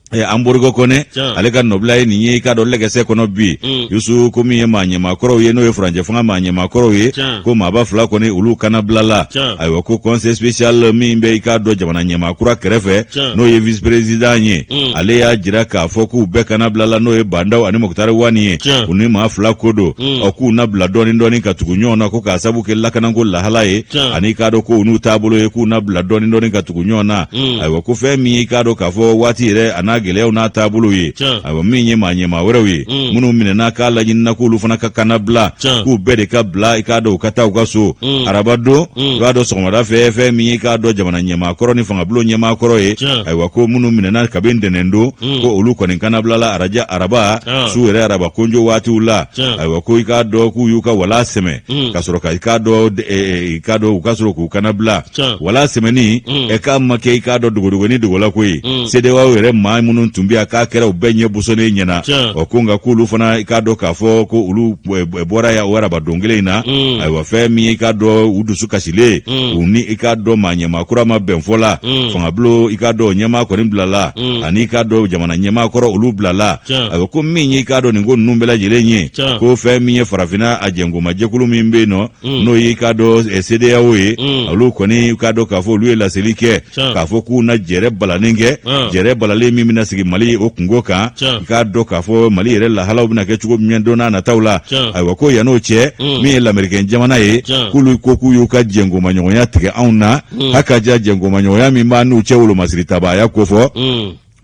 Anborigo Kɔnɛ, ale ka nɔbila ye nin ye i k'a dɔn lɛkɛsɛ kɔnɔ bi. Yusu, ko min ye maa ɲɛmaakɔrɔw ye, n'o ye furancɛ fanga maa ɲɛmaakɔrɔw ye, ko maaba fila kɔni olu kanabilala. Ayiwa, ko conseil spécial min bɛ i k'a dɔn jamana ɲɛmaa kura kɛrɛfɛ, n'o ye vice président ye, ale y'a jira k'a fɔ k'u bɛɛ kanabilala, n'o ye Ba Ndaw ani Mukutari Wani ye, u ni maa fila ko don. Ɔ, k'u na bila dɔɔni dɔɔni ka tugu ɲɔgɔn na, ko k'a sabu kɛ lakanako lahala ye, ani i k'a dɔn ko n'u taabolo ye, k'u na bila dɔɔni dɔɔni ka tugu ɲɔgɔn na. Ayiwa, ko fɛn min ye i k'a dɔn k'a fɔ waati yɛrɛ a n'a gɛlɛyaw n'a taabolo ye. Ayiwa, min ye maa ɲɛmaa wɛrɛw ye minnu minɛna, k'a laɲinina k'olu fana ka kanabila, k'u bɛɛ de ka bila i k'a dɔn u ka taa u ka so. Araba don, i b'a dɔn sɔgɔmada fɛ, fɛn min ye i k'a dɔn jamana ɲɛmaa kɔrɔ ni fangabulon ɲɛmaa kɔrɔ ye, ayiwa, ko minnu minɛna kabi ntɛnɛn don, ko olu kɔni kanabilala araja araba su yɛrɛ, araba konjo waatiw la. Ayiwa, ko i k'a dɔn k'u y'u ka wala sɛmɛ ka sɔrɔ ka i k'a dɔn i k'a dɔn u ka sɔrɔ k'u kanabila. Wala sɛmɛni ɛ k'a ma kɛ i k'a dɔn dogodogo ni dogola ko ye. CEDEAO yɛrɛ maa minnu tun bɛ yan, k'a kɛra u bɛɛ ɲɛ bosonnen ɲɛna. Ɔ, ko nka k'olu fana i k'a dɔn k'a fɔ ko olu bɔra yan o araba don kelen in na. Ayiwa, fɛn min ye i k'a dɔn u dusu kasilen, u ni i k'a dɔn maa ɲɛmaa kura ma bɛn fɔ la. Fangabulon i k'a dɔn ɲɛmaa kɔni bilala, ani i k'a dɔn jamana ɲɛmaa kɔrɔ olu bilala. Ayiwa, ko min ye i k'a dɔn nin ko ninnu bɛɛ lajɛlen ye, ko fɛn min ye farafinna a jɛnkomajɛkulu min bɛ yen nɔ, n'o ye i k'a dɔn CEDEAO ye, olu kɔni i k'a dɔn k'a fɔ olu ye laseli kɛ k'a fɔ k'u na jɛrɛ balalen kɛ, jɛrɛ balalen min bɛna sigi Mali o kunko kan, i k'a dɔn k'a fɔ Mali yɛrɛ lahalaw bɛna kɛ cogo min don n'a nataw la. Ayiwa, ko yann'o cɛ, min ye lamerikɛn jamana ye, k'olu ko k'u y'u ka jɛnkomaɲɔgɔnya tigɛ anw na. Hakaja, jɛnkomaɲɔgɔnya min b'an n'u cɛ wolomasiri tabaaya kofɔ,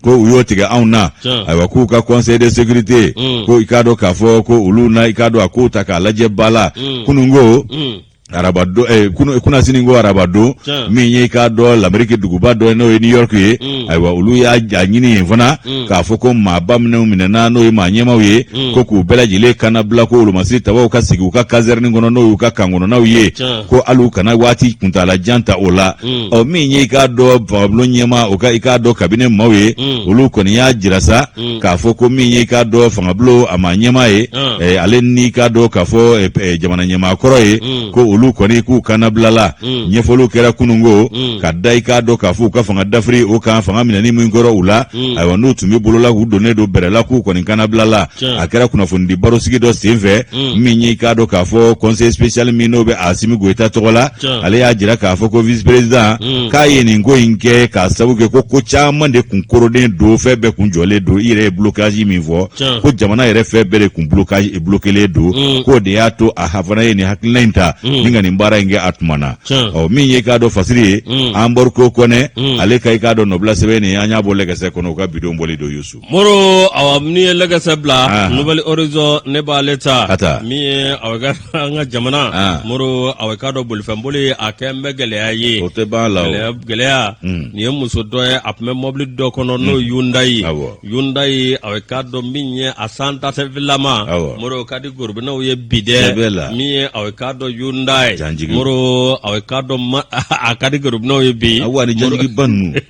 ko u y'o tigɛ anw na. Ayiwa, k'u ka conseil de sécurité, ko i k'a dɔn k'a fɔ ko olu na i k'a dɔn a kow ta k'a lajɛ ba la. Kununko araba don, kunasini ko araba don, min ye i k'a dɔn lameriki duguba dɔ ye, n'o ye New York ye, ayiwa, olu y'a ɲini yen fana k'a fɔ ko maaba minnu minɛna, n'o ye maa ɲɛmaaw ye, ko k'u bɛɛ lajɛlen kanabila, ko wolomasiri tabaw ka sigi u ka caserne kɔnɔ, n'o y'u ka camp kɔnɔnaw ye, ko hali u kana waati kuntaala jan ta o la. Ɔ, min ye i k'a dɔn fangabulon ɲɛmaa o ka i k'a dɔn kabine maaw ye, olu kɔni y'a jira sa k'a fɔ ko min ye i k'a dɔn fangabulon a maa ɲɛmaa ye, ale ni i k'a dɔn k'a fɔ jamana ɲɛmaa kɔrɔ ye, ko olu kɔni k'u kanabilala. Ɲɛfɔliw kɛra kununko ka da i k'a dɔn k'a fɔ u ka fanga dafiri o kan, fanga minɛni min kɛra u la. Ayiwa, n'u tun bɛ bolola k'u donnen don bɛrɛ la, k'u kɔni kanabilala. A kɛra kunnafonidi barosigi dɔ senfɛ. Min ye i k'a dɔn k'a fɔ conseil spécial min n'o bɛ Asimi Goyita tɔgɔ la, ale y'a jira k'a fɔ ko vice président k'a ye nin ko in kɛ k'a sabu kɛ ko ko caman de kun koroden don, fɛn bɛɛ kun jɔlen don. I yɛrɛ ye blocage min fɔ, ko jamana yɛrɛ fɛn bɛɛ de kun blocage bloquelen don, k'o de y'a to a fana ye nin hakilina in ta. ni ka nin baara in kɛ a tuma na. Ɔ, min ye k'a dɔn fasiri ye, Anboriko Kɔnɛ, ale ka i k'a dɔn nɔbila sɛbɛn nin, an y'a bɔ lɛgɛsɛ kɔnɔ, u ka bidon bɔli don, Yusu. Moro, awa, n'i ye lɛgɛsɛ bila, Nouvel Horizon, ne b'ale ta. A ta. Min ye awa ka an ka jamana, Moro, awa k'a dɔn bolifɛnboli a kɛ n bɛ gɛlɛya ye. O tɛ ban la o. Gɛlɛya, gɛlɛya. Nin ye muso dɔ ye, a tun bɛ mɔbili dɔ kɔnɔ, n'o ye Hyundai ye. Hyundai, awa k'a dɔn min ye a san tasɛfilama. Moro, ka di gorobinɛw ye bi dɛ. Sɛbɛ la. Min ye awa k'a dɔn Hyundai. Janjigi. Moro, awa k'a dɔn a ka di gorobinɛw ye bi. Awɔ, ani janjigiba ninnu.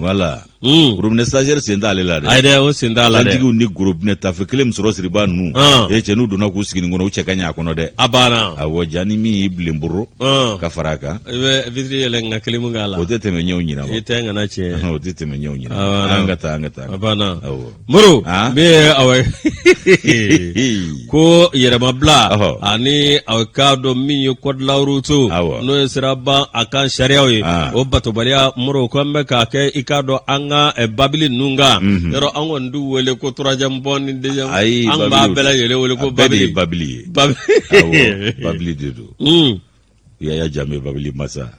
Voilà. Gorobinɛ stagiaire sen t'ale la dɛ. Ayi dɛ, o sen t'a la dɛ. Janjigiw ni gorobinɛ tafe kelen musɔrɔ siriba ninnu. E cɛ, n'u donna k'u sigi nin kɔnɔ, u cɛ ka ɲi a kɔnɔ dɛ. A banna. Awɔ, ja ni min y'i bilen boro ka fara a kan. I bɛ vitre yɛlɛ ka clim k'a la. O tɛ tɛmɛ ɲɛw ɲina ma. I tɛ ŋana tiɲɛ. O tɛ tɛmɛ ɲɛw ɲina ma. An ka taa, an ka taa. A banna. Awɔ. Moro, min ye awa ko yɛrɛmabila ani a k'a dɔn min ye code de la route, n'o ye siraba a kan sariyaw ye, o batobaliya, Moro, ko an bɛ k'a kɛ i k'a dɔn an ka babili ninnu kan yɔrɔ, an kɔni t'u wele ko troisième pont ni deuxième, an b'a bɛɛ lajɛlen wele ko babili. Babili ye babili de don. Yaya Jame babili masa.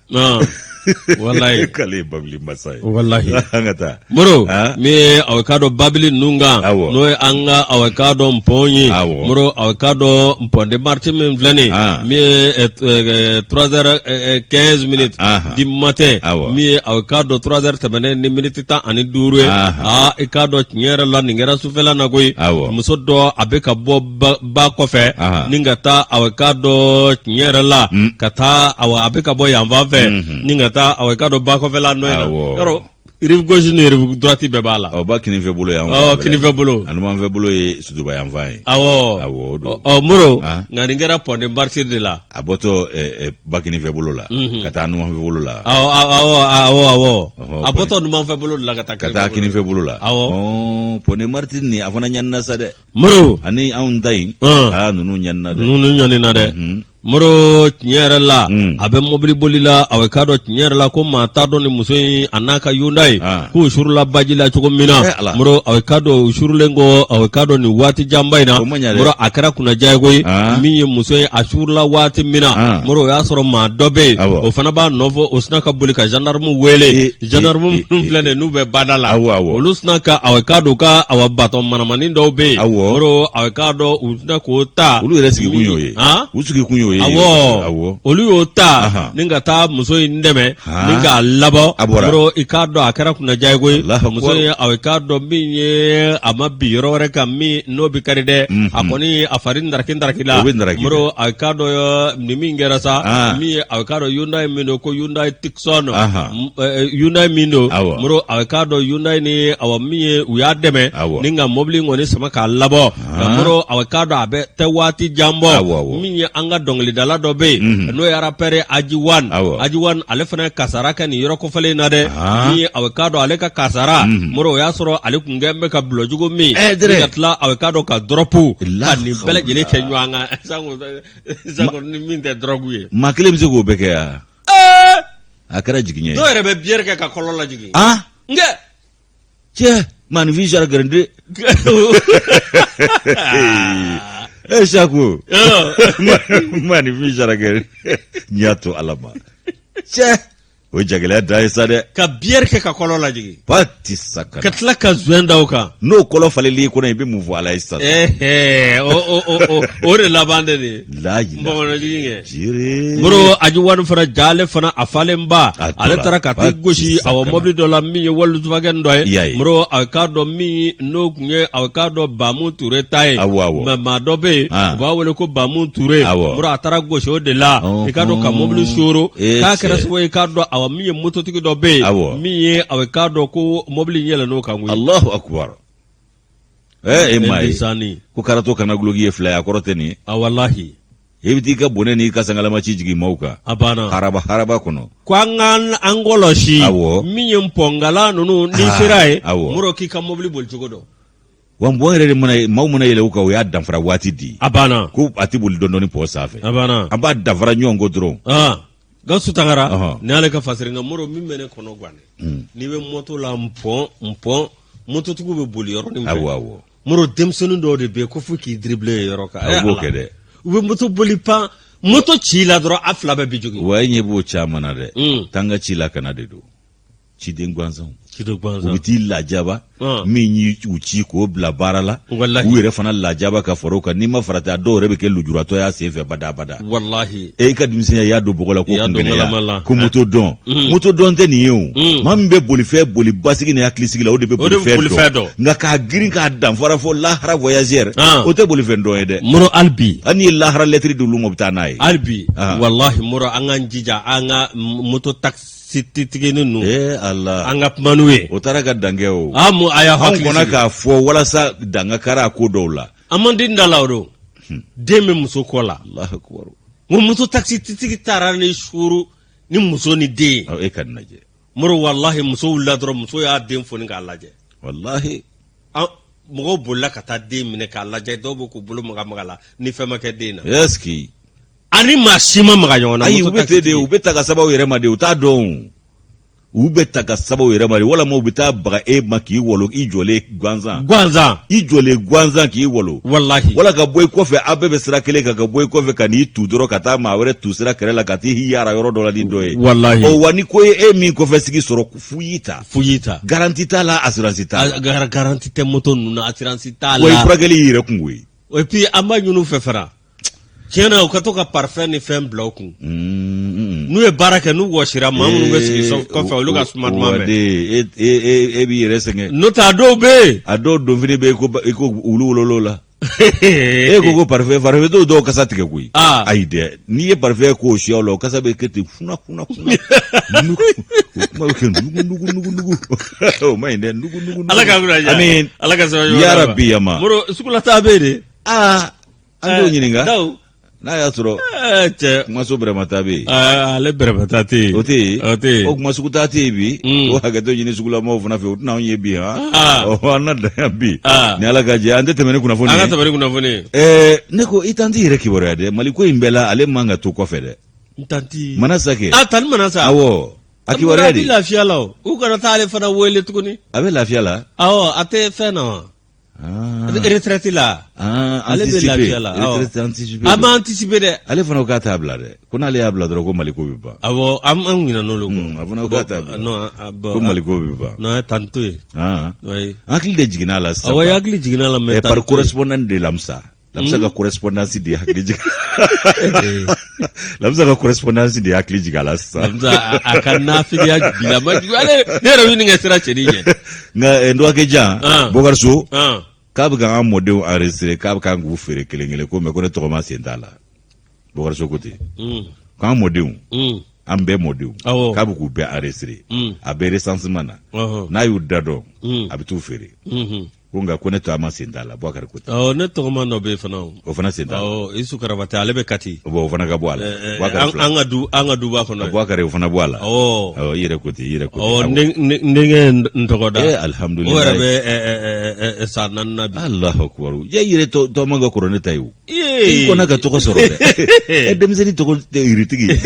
Walayi. K'ale ye babili masa ye. Walahi. An ka taa. Moro, min ye aw k'a dɔn babili ninnu kan, n'o ye an ka aw k'a dɔn pont ye. Moro, aw k'a dɔn pont des Martyrs min filɛ nin ye, min ye 3 heures 15 minutes du matin, min ye aw k'a dɔn 3 heures tɛmɛnen ni miniti 15 ye. Aa, i k'a dɔn tiɲɛ yɛrɛ la, nin kɛra sufɛla na koyi. Muso dɔ a bɛ ka bɔ ba kɔfɛ ni ka taa aw k'a dɔn tiɲɛ yɛrɛ la, ka taa awa a bɛ ka bɔ yan fan fɛ ni ka taa aw k'a dɔn ba kɔfɛla nɔ in na yɔrɔ, rive gauche ni rive droite bɛɛ b'a la. Ɔ, ba kinifɛ bolo yan. Ɔ, kinifɛ bolo. A numanfɛ bolo ye Sotuba yanfan ye. Awɔ. Awɔ, o don. Ɔ Moro, nka nin kɛra pont des Martyrs de la. A bɔtɔ ba kinifɛ bolo la ka taa numanfɛ bolo la. Awɔ, awɔ, awɔ, awɔ, a bɔtɔ numanfɛ bolo de la ka taa. Ka taa kinifɛ bolo la. Awɔ. Pont des Martyrs nin, a fana ɲanina sa dɛ. Moro, ani anw ta in, aa, ninnu ɲanina dɛ. Ninnu ɲanina dɛ. Moro, tiɲɛ yɛrɛ la, a bɛ mobili boli la, a k'a dɔn tiɲɛ yɛrɛ la ko maa t'a dɔn ni muso in a n'a ka Hyundai k'u surula baji la cogo min na. Moro, a k'a dɔn u surulen kɔ, a k'a dɔn nin waati janba in na, Moro, a kɛra kunnaja ye koyi. Min ye muso ye, a surula waati min na, Moro, o y'a sɔrɔ maa dɔ bɛ yen, o fana b'a nɔfɛ, o sina ka boli ka gendarme wele. Gendarme minnu filɛ nin n'u bɛ bada la, olu sina ka a k'a dɔn ka awa bâton manamanin dɔw bɛ yen, Moro, a k'a dɔn u sina k'o ta. Olu yɛrɛ sigi kun y'o ye, u sigi kun y'o ye. Awɔ, olu y'o ta ni ka taa muso in dɛmɛ ni k'a labɔ. Moro, i k'a dɔn a kɛra kunnaja ye koyi. Muso in, a k'a dɔn min ye, a ma bin yɔrɔ wɛrɛ kan min n'o bɛ kari dɛ, a kɔni a fari ndaraki ndaraki la. Moro, a k'a dɔn nin min kɛra sa, min ye a k'a dɔn Hyundai min don, ko Hyundai Tucson, Hyundai min don, Moro, a k'a dɔn Hyundai ni awa min ye, u y'a dɛmɛ ni ka mobili kɔni sama k'a labɔ. Nka Moro, a k'a dɔn a bɛ tɛ waati jan bɔ, min ye an ka dɔnkilidala dɔ bɛ yen, n'o ye rappeur Aji One. Aji One, ale fana ye kasara kɛ nin yɔrɔ kofɔlen in na dɛ. Min ye a k'a dɔn ale ka kasara, Moro, o y'a sɔrɔ ale tun kɛlen bɛ ka dɔlɔ jugu min ka tila a k'a dɔn ka dɔrɔpu ka nin bɛɛ lajɛlen kɛ ɲɔgɔn kan, ni min tɛ dɔrɔgu ye. Maa kelen bɛ se k'o bɛɛ kɛ yan? A kɛra jigin ye. Dɔw yɛrɛ bɛ bière kɛ ka kɔlɔ lajigin. Nkɛ cɛ, maaninfin sara gɛrɛnde. E Sako, maaninfin sara gɛrɛnde, n y'a to Ala ma. Cɛ, o jagɛlɛya dan ye sa dɛ. Ka bière kɛ ka kɔlɔ lajigin. Pati saka. Ka tila ka joint da o kan. N'o kɔlɔ falenlen kɔnɔ, i bɛ mun fɔ Ala ye sisan? O de laban de nin. Layi. Bamananjigin kɛ. Jire. Moro, Aji One fana ja, ale fana a falenba. Ale taara ka t'i gosi awa mobili dɔ la min ye Volkswagen dɔ ye. Moro, a k'a dɔn min n'o tun ye a k'a dɔn Bamu Ture ta ye. Awɔ, awɔ. Mais maa dɔ bɛ yen, u b'a wele ko Bamu Ture. Moro, a taara gosi o de la. I k'a dɔn ka mobili soro. K'a kɛra sababu ye i k'a dɔn awa min ye mototigi dɔ bɛ yen. Min ye a k'a dɔn ko mobili in yɛlɛnn'o kan koyi. Alahu akubar. E maa ye ko karato kana guloki ye fila ye, a kɔrɔ tɛ nin ye. A walahi. E bɛ t'i ka bɔnɛ n'i ka sangalamaci jigin maaw kan. A banna. Haraba haraba kɔnɔ. Ko an ka an kɔlɔsi. Min ye npɔnkala ninnu, n'i sera yen. Moro, k'i ka mobili boli cogo dɔn. Wa npɔn yɛrɛ de mana, maaw mana yɛlɛ u kan, o y'a danfara waati di. A banna. Ko a tɛ boli dɔɔni dɔɔni pɔn sanfɛ. A banna. An b'a danfara ɲɔgɔn kɔ dɔrɔn. Gawusu Tangara, ni ale ka fasiri nka Moro, min bɛ ne kɔnɔ gan dɛ, n'i bɛ moto la, npɔn npɔn mototigiw bɛ boli yɔrɔ min fɛ. Awɔ, awɔ. Moro, denmisɛnnin dɔw de bɛ yen ko fo k'i dribbler yen yɔrɔ kan. U b'o kɛ dɛ. U bɛ moto boli pan. Moto ci la dɔrɔn, a fila bɛɛ bi jogin. Wa e ɲɛ b'o caman na dɛ. Taa n ka ci la kana de don, ciden gansanw. Ciden gansan. U bɛ t'i lajaba. Min y'u ci k'o bila baara la, Walahi. u yɛrɛ fana lajaba ka fara o kan. N'i ma farati, a dɔw yɛrɛ bɛ kɛ lujuratɔ y'a sen fɛ badabada. Walahi. E ka denmisɛnya, i y'a don bɔgɔ la ko I y'a don kungɛlɛya ngalama la. Ko moto dɔn, moto dɔn tɛ nin ye o. Maa min bɛ bolifɛn boli basigi ni hakilisigi la, o de bɛ O de bɛ bolifɛn bolifɛn dɔn. dɔn. Nka k'a girin k'a danfara fɔ lahara voyageur, o tɛ bolifɛn dɔn ye dɛ. Moro, hali bi. Hali n'i ye lahara lɛtiri d'olu ma, u bɛ taa n'a ye. Hali bi, walahi Moro, an k'an jija an ka moto taxi tigi ninnu. Ee Ala. An ka kuma n'u ye. O taara ka dan kɛ o. Ah, mo a y'a Anw hakili kɔnna sigi. k'a fɔ walasa dan ka kari a ko dɔw la. An man den da la o don. Den bɛ muso kɔ la. Alahu akubaru. N ko moto taxi tigi taara ni suru ni muso ni den ye. Ɔ, e ka nin lajɛ. Moro, walahi, muso wulila dɔrɔn, muso y'a den foni k'a lajɛ. Walahi. An mɔgɔw bolila ka taa den minɛ k'a lajɛ, dɔw bɛ k'u bolo maga maga la ni fɛn ma kɛ den na. Est ce que. Ani maa si ma maga ɲɔgɔn na. Ayi, u bɛ ten de, u bɛ ta ka sababu yɛrɛ ma de, u t'a dɔn o. U bɛ ta ka sababu yɛrɛ ma de, walima u bɛ taa baga e ma k'i walo i jɔlen gansan. Gansan. I jɔlen gansan k'i walo. Walahi. Wala ka bɔ i kɔfɛ, aw bɛɛ bɛ sira kelen kan, ka bɔ i kɔfɛ ka n'i tu dɔrɔn ka taa maa wɛrɛ tu sira kɛrɛ la ka t'i yaara yɔrɔ dɔ la ni dɔ ye. Walahi. Ɔ wa, ni ko ye e min kɔfɛ sigi sɔrɔ, fu y'i ta. Fu y'i ta. Garantie t'a la, assurance t'a la. Garantie tɛ moto ninnu na, assurance t'a la. Wa i furakɛli y'i yɛrɛ kungo ye. Et puis an b'a ɲini u fɛ fana, tiɲɛ na, u ka to ka parfum ni fɛn bila u kun n'u ye baara kɛ, n'u wɔsira, maa minnu bɛ sigi kɔfɛ, olu ka suma duman mɛn. E e b'i yɛrɛ sɛgɛn. N'o tɛ, a dɔw bɛ yen. A dɔw donfini bɛ i ko wulu wolol'o la. E ko parfum, parfum t'o dɔw kasa tigɛ koyi. Ayi dɛ, n'i ye parfum k'o siyaw la, o kasa bɛ kɛ ten funa funa funa, nugu, o kuma bɛ kɛ nugu nugu nugu nugu, o ma ɲi dɛ, nugu nugu. Ala ka kunna diya. Amin. Ala ka sababu. Yarabi yama. Moro, sugulataa bɛ yen de. Aa, an t'o ɲininka. Daw. N'a y'a sɔrɔ cɛ kumaso bɛrɛmata bɛ yen. Ale bɛrɛmata tɛ yen. O tɛ yen. O tɛ yen. O kuma sugutaa tɛ yen bi. O hakɛto ɲini sugulamaw fana fɛ, u tɛna anw ye bi han. Ɔ, an na dan yan bi. Ni Ala ka jɛ, an tɛ tɛmɛ ni kunnafoni ye. An ka tɛmɛ ni kunnafoni ye. Ne ko i tanti yɛrɛ kibaruya dɛ, Mali ko in bɛɛ la, ale man ka to kɔfɛ dɛ. N tanti. Manasa kɛ. Ah, tanti Manasa. Awɔ. A kibaruya de. A bɛ lafiya la o. U kana taa ale fana wele tuguni. A bɛ lafiya la. Awɔ, a tɛ fɛn na wa? Retraite la. Ale bɛ lafiya la. Retraite anticipée. A ma anticiper dɛ. Ale fana ko k'a t'a bila dɛ. Ko n'ale y'a bila dɔrɔn, ko Mali ko bɛ ban. Awɔ, an ɲinɛn'olu kɔ. A fana ko k'a t'a bila. Non, bon. Ko Mali ko bɛ ban. Non, tan to yen. Oui. Hakili de jiginna a la sisan. Awɔ, hakili jiginna a la mais. Par correspondant de Lamsa. Lamsa ka correspondance de hakili jigin. Lamsa ka correspondance de hakili jigin a la sisan. Lamsa a ka nafigiya bilama jugu. Ale ne yɛrɛ bɛ nin kɛ sira cɛnin ɲɛ. Nka n dɔgɔkɛ jan Bokari So k'a bɛ k'an mɔdenw enregistrer, k'a bɛ kan k'u feere kelen kelen ko mais ko ne tɔgɔma sen t'a la. Bokari So ko ten. K'an mɔdenw, an bɛɛ mɔdenw, k'a bɛ k'u bɛɛ enregistrer. A bɛ recensement na. N'a y'u da dɔn, a bɛ t'u feere. Ko nka ko ne tɔgɔma sen t'a la, Bubakari ko ten. Awɔ, ne tɔgɔma dɔ bɛ yen fana o. O fana sen t'a la. Awɔ, Isu Karabate, ale bɛ Kati. Bon, o fana ka bɔ a la. Bubakari fila. An ka duba kɔnɔ. Bubakari, o fana bɔ a la. Awɔ. Awɔ, i yɛrɛ ko ten, i yɛrɛ ko ten. Awɔ, n denkɛ ye n tɔgɔ da. Ee, alihamudulilayi. O yɛrɛ bɛ san 4 na bi. Alahu akubaru. I yɛrɛ tɔgɔma ka kɔrɔ ne ta ye o. I kɔnna ka tɔgɔ sɔrɔ dɛ. E denmisɛnnin tɔgɔ tɛ yiritigi ye.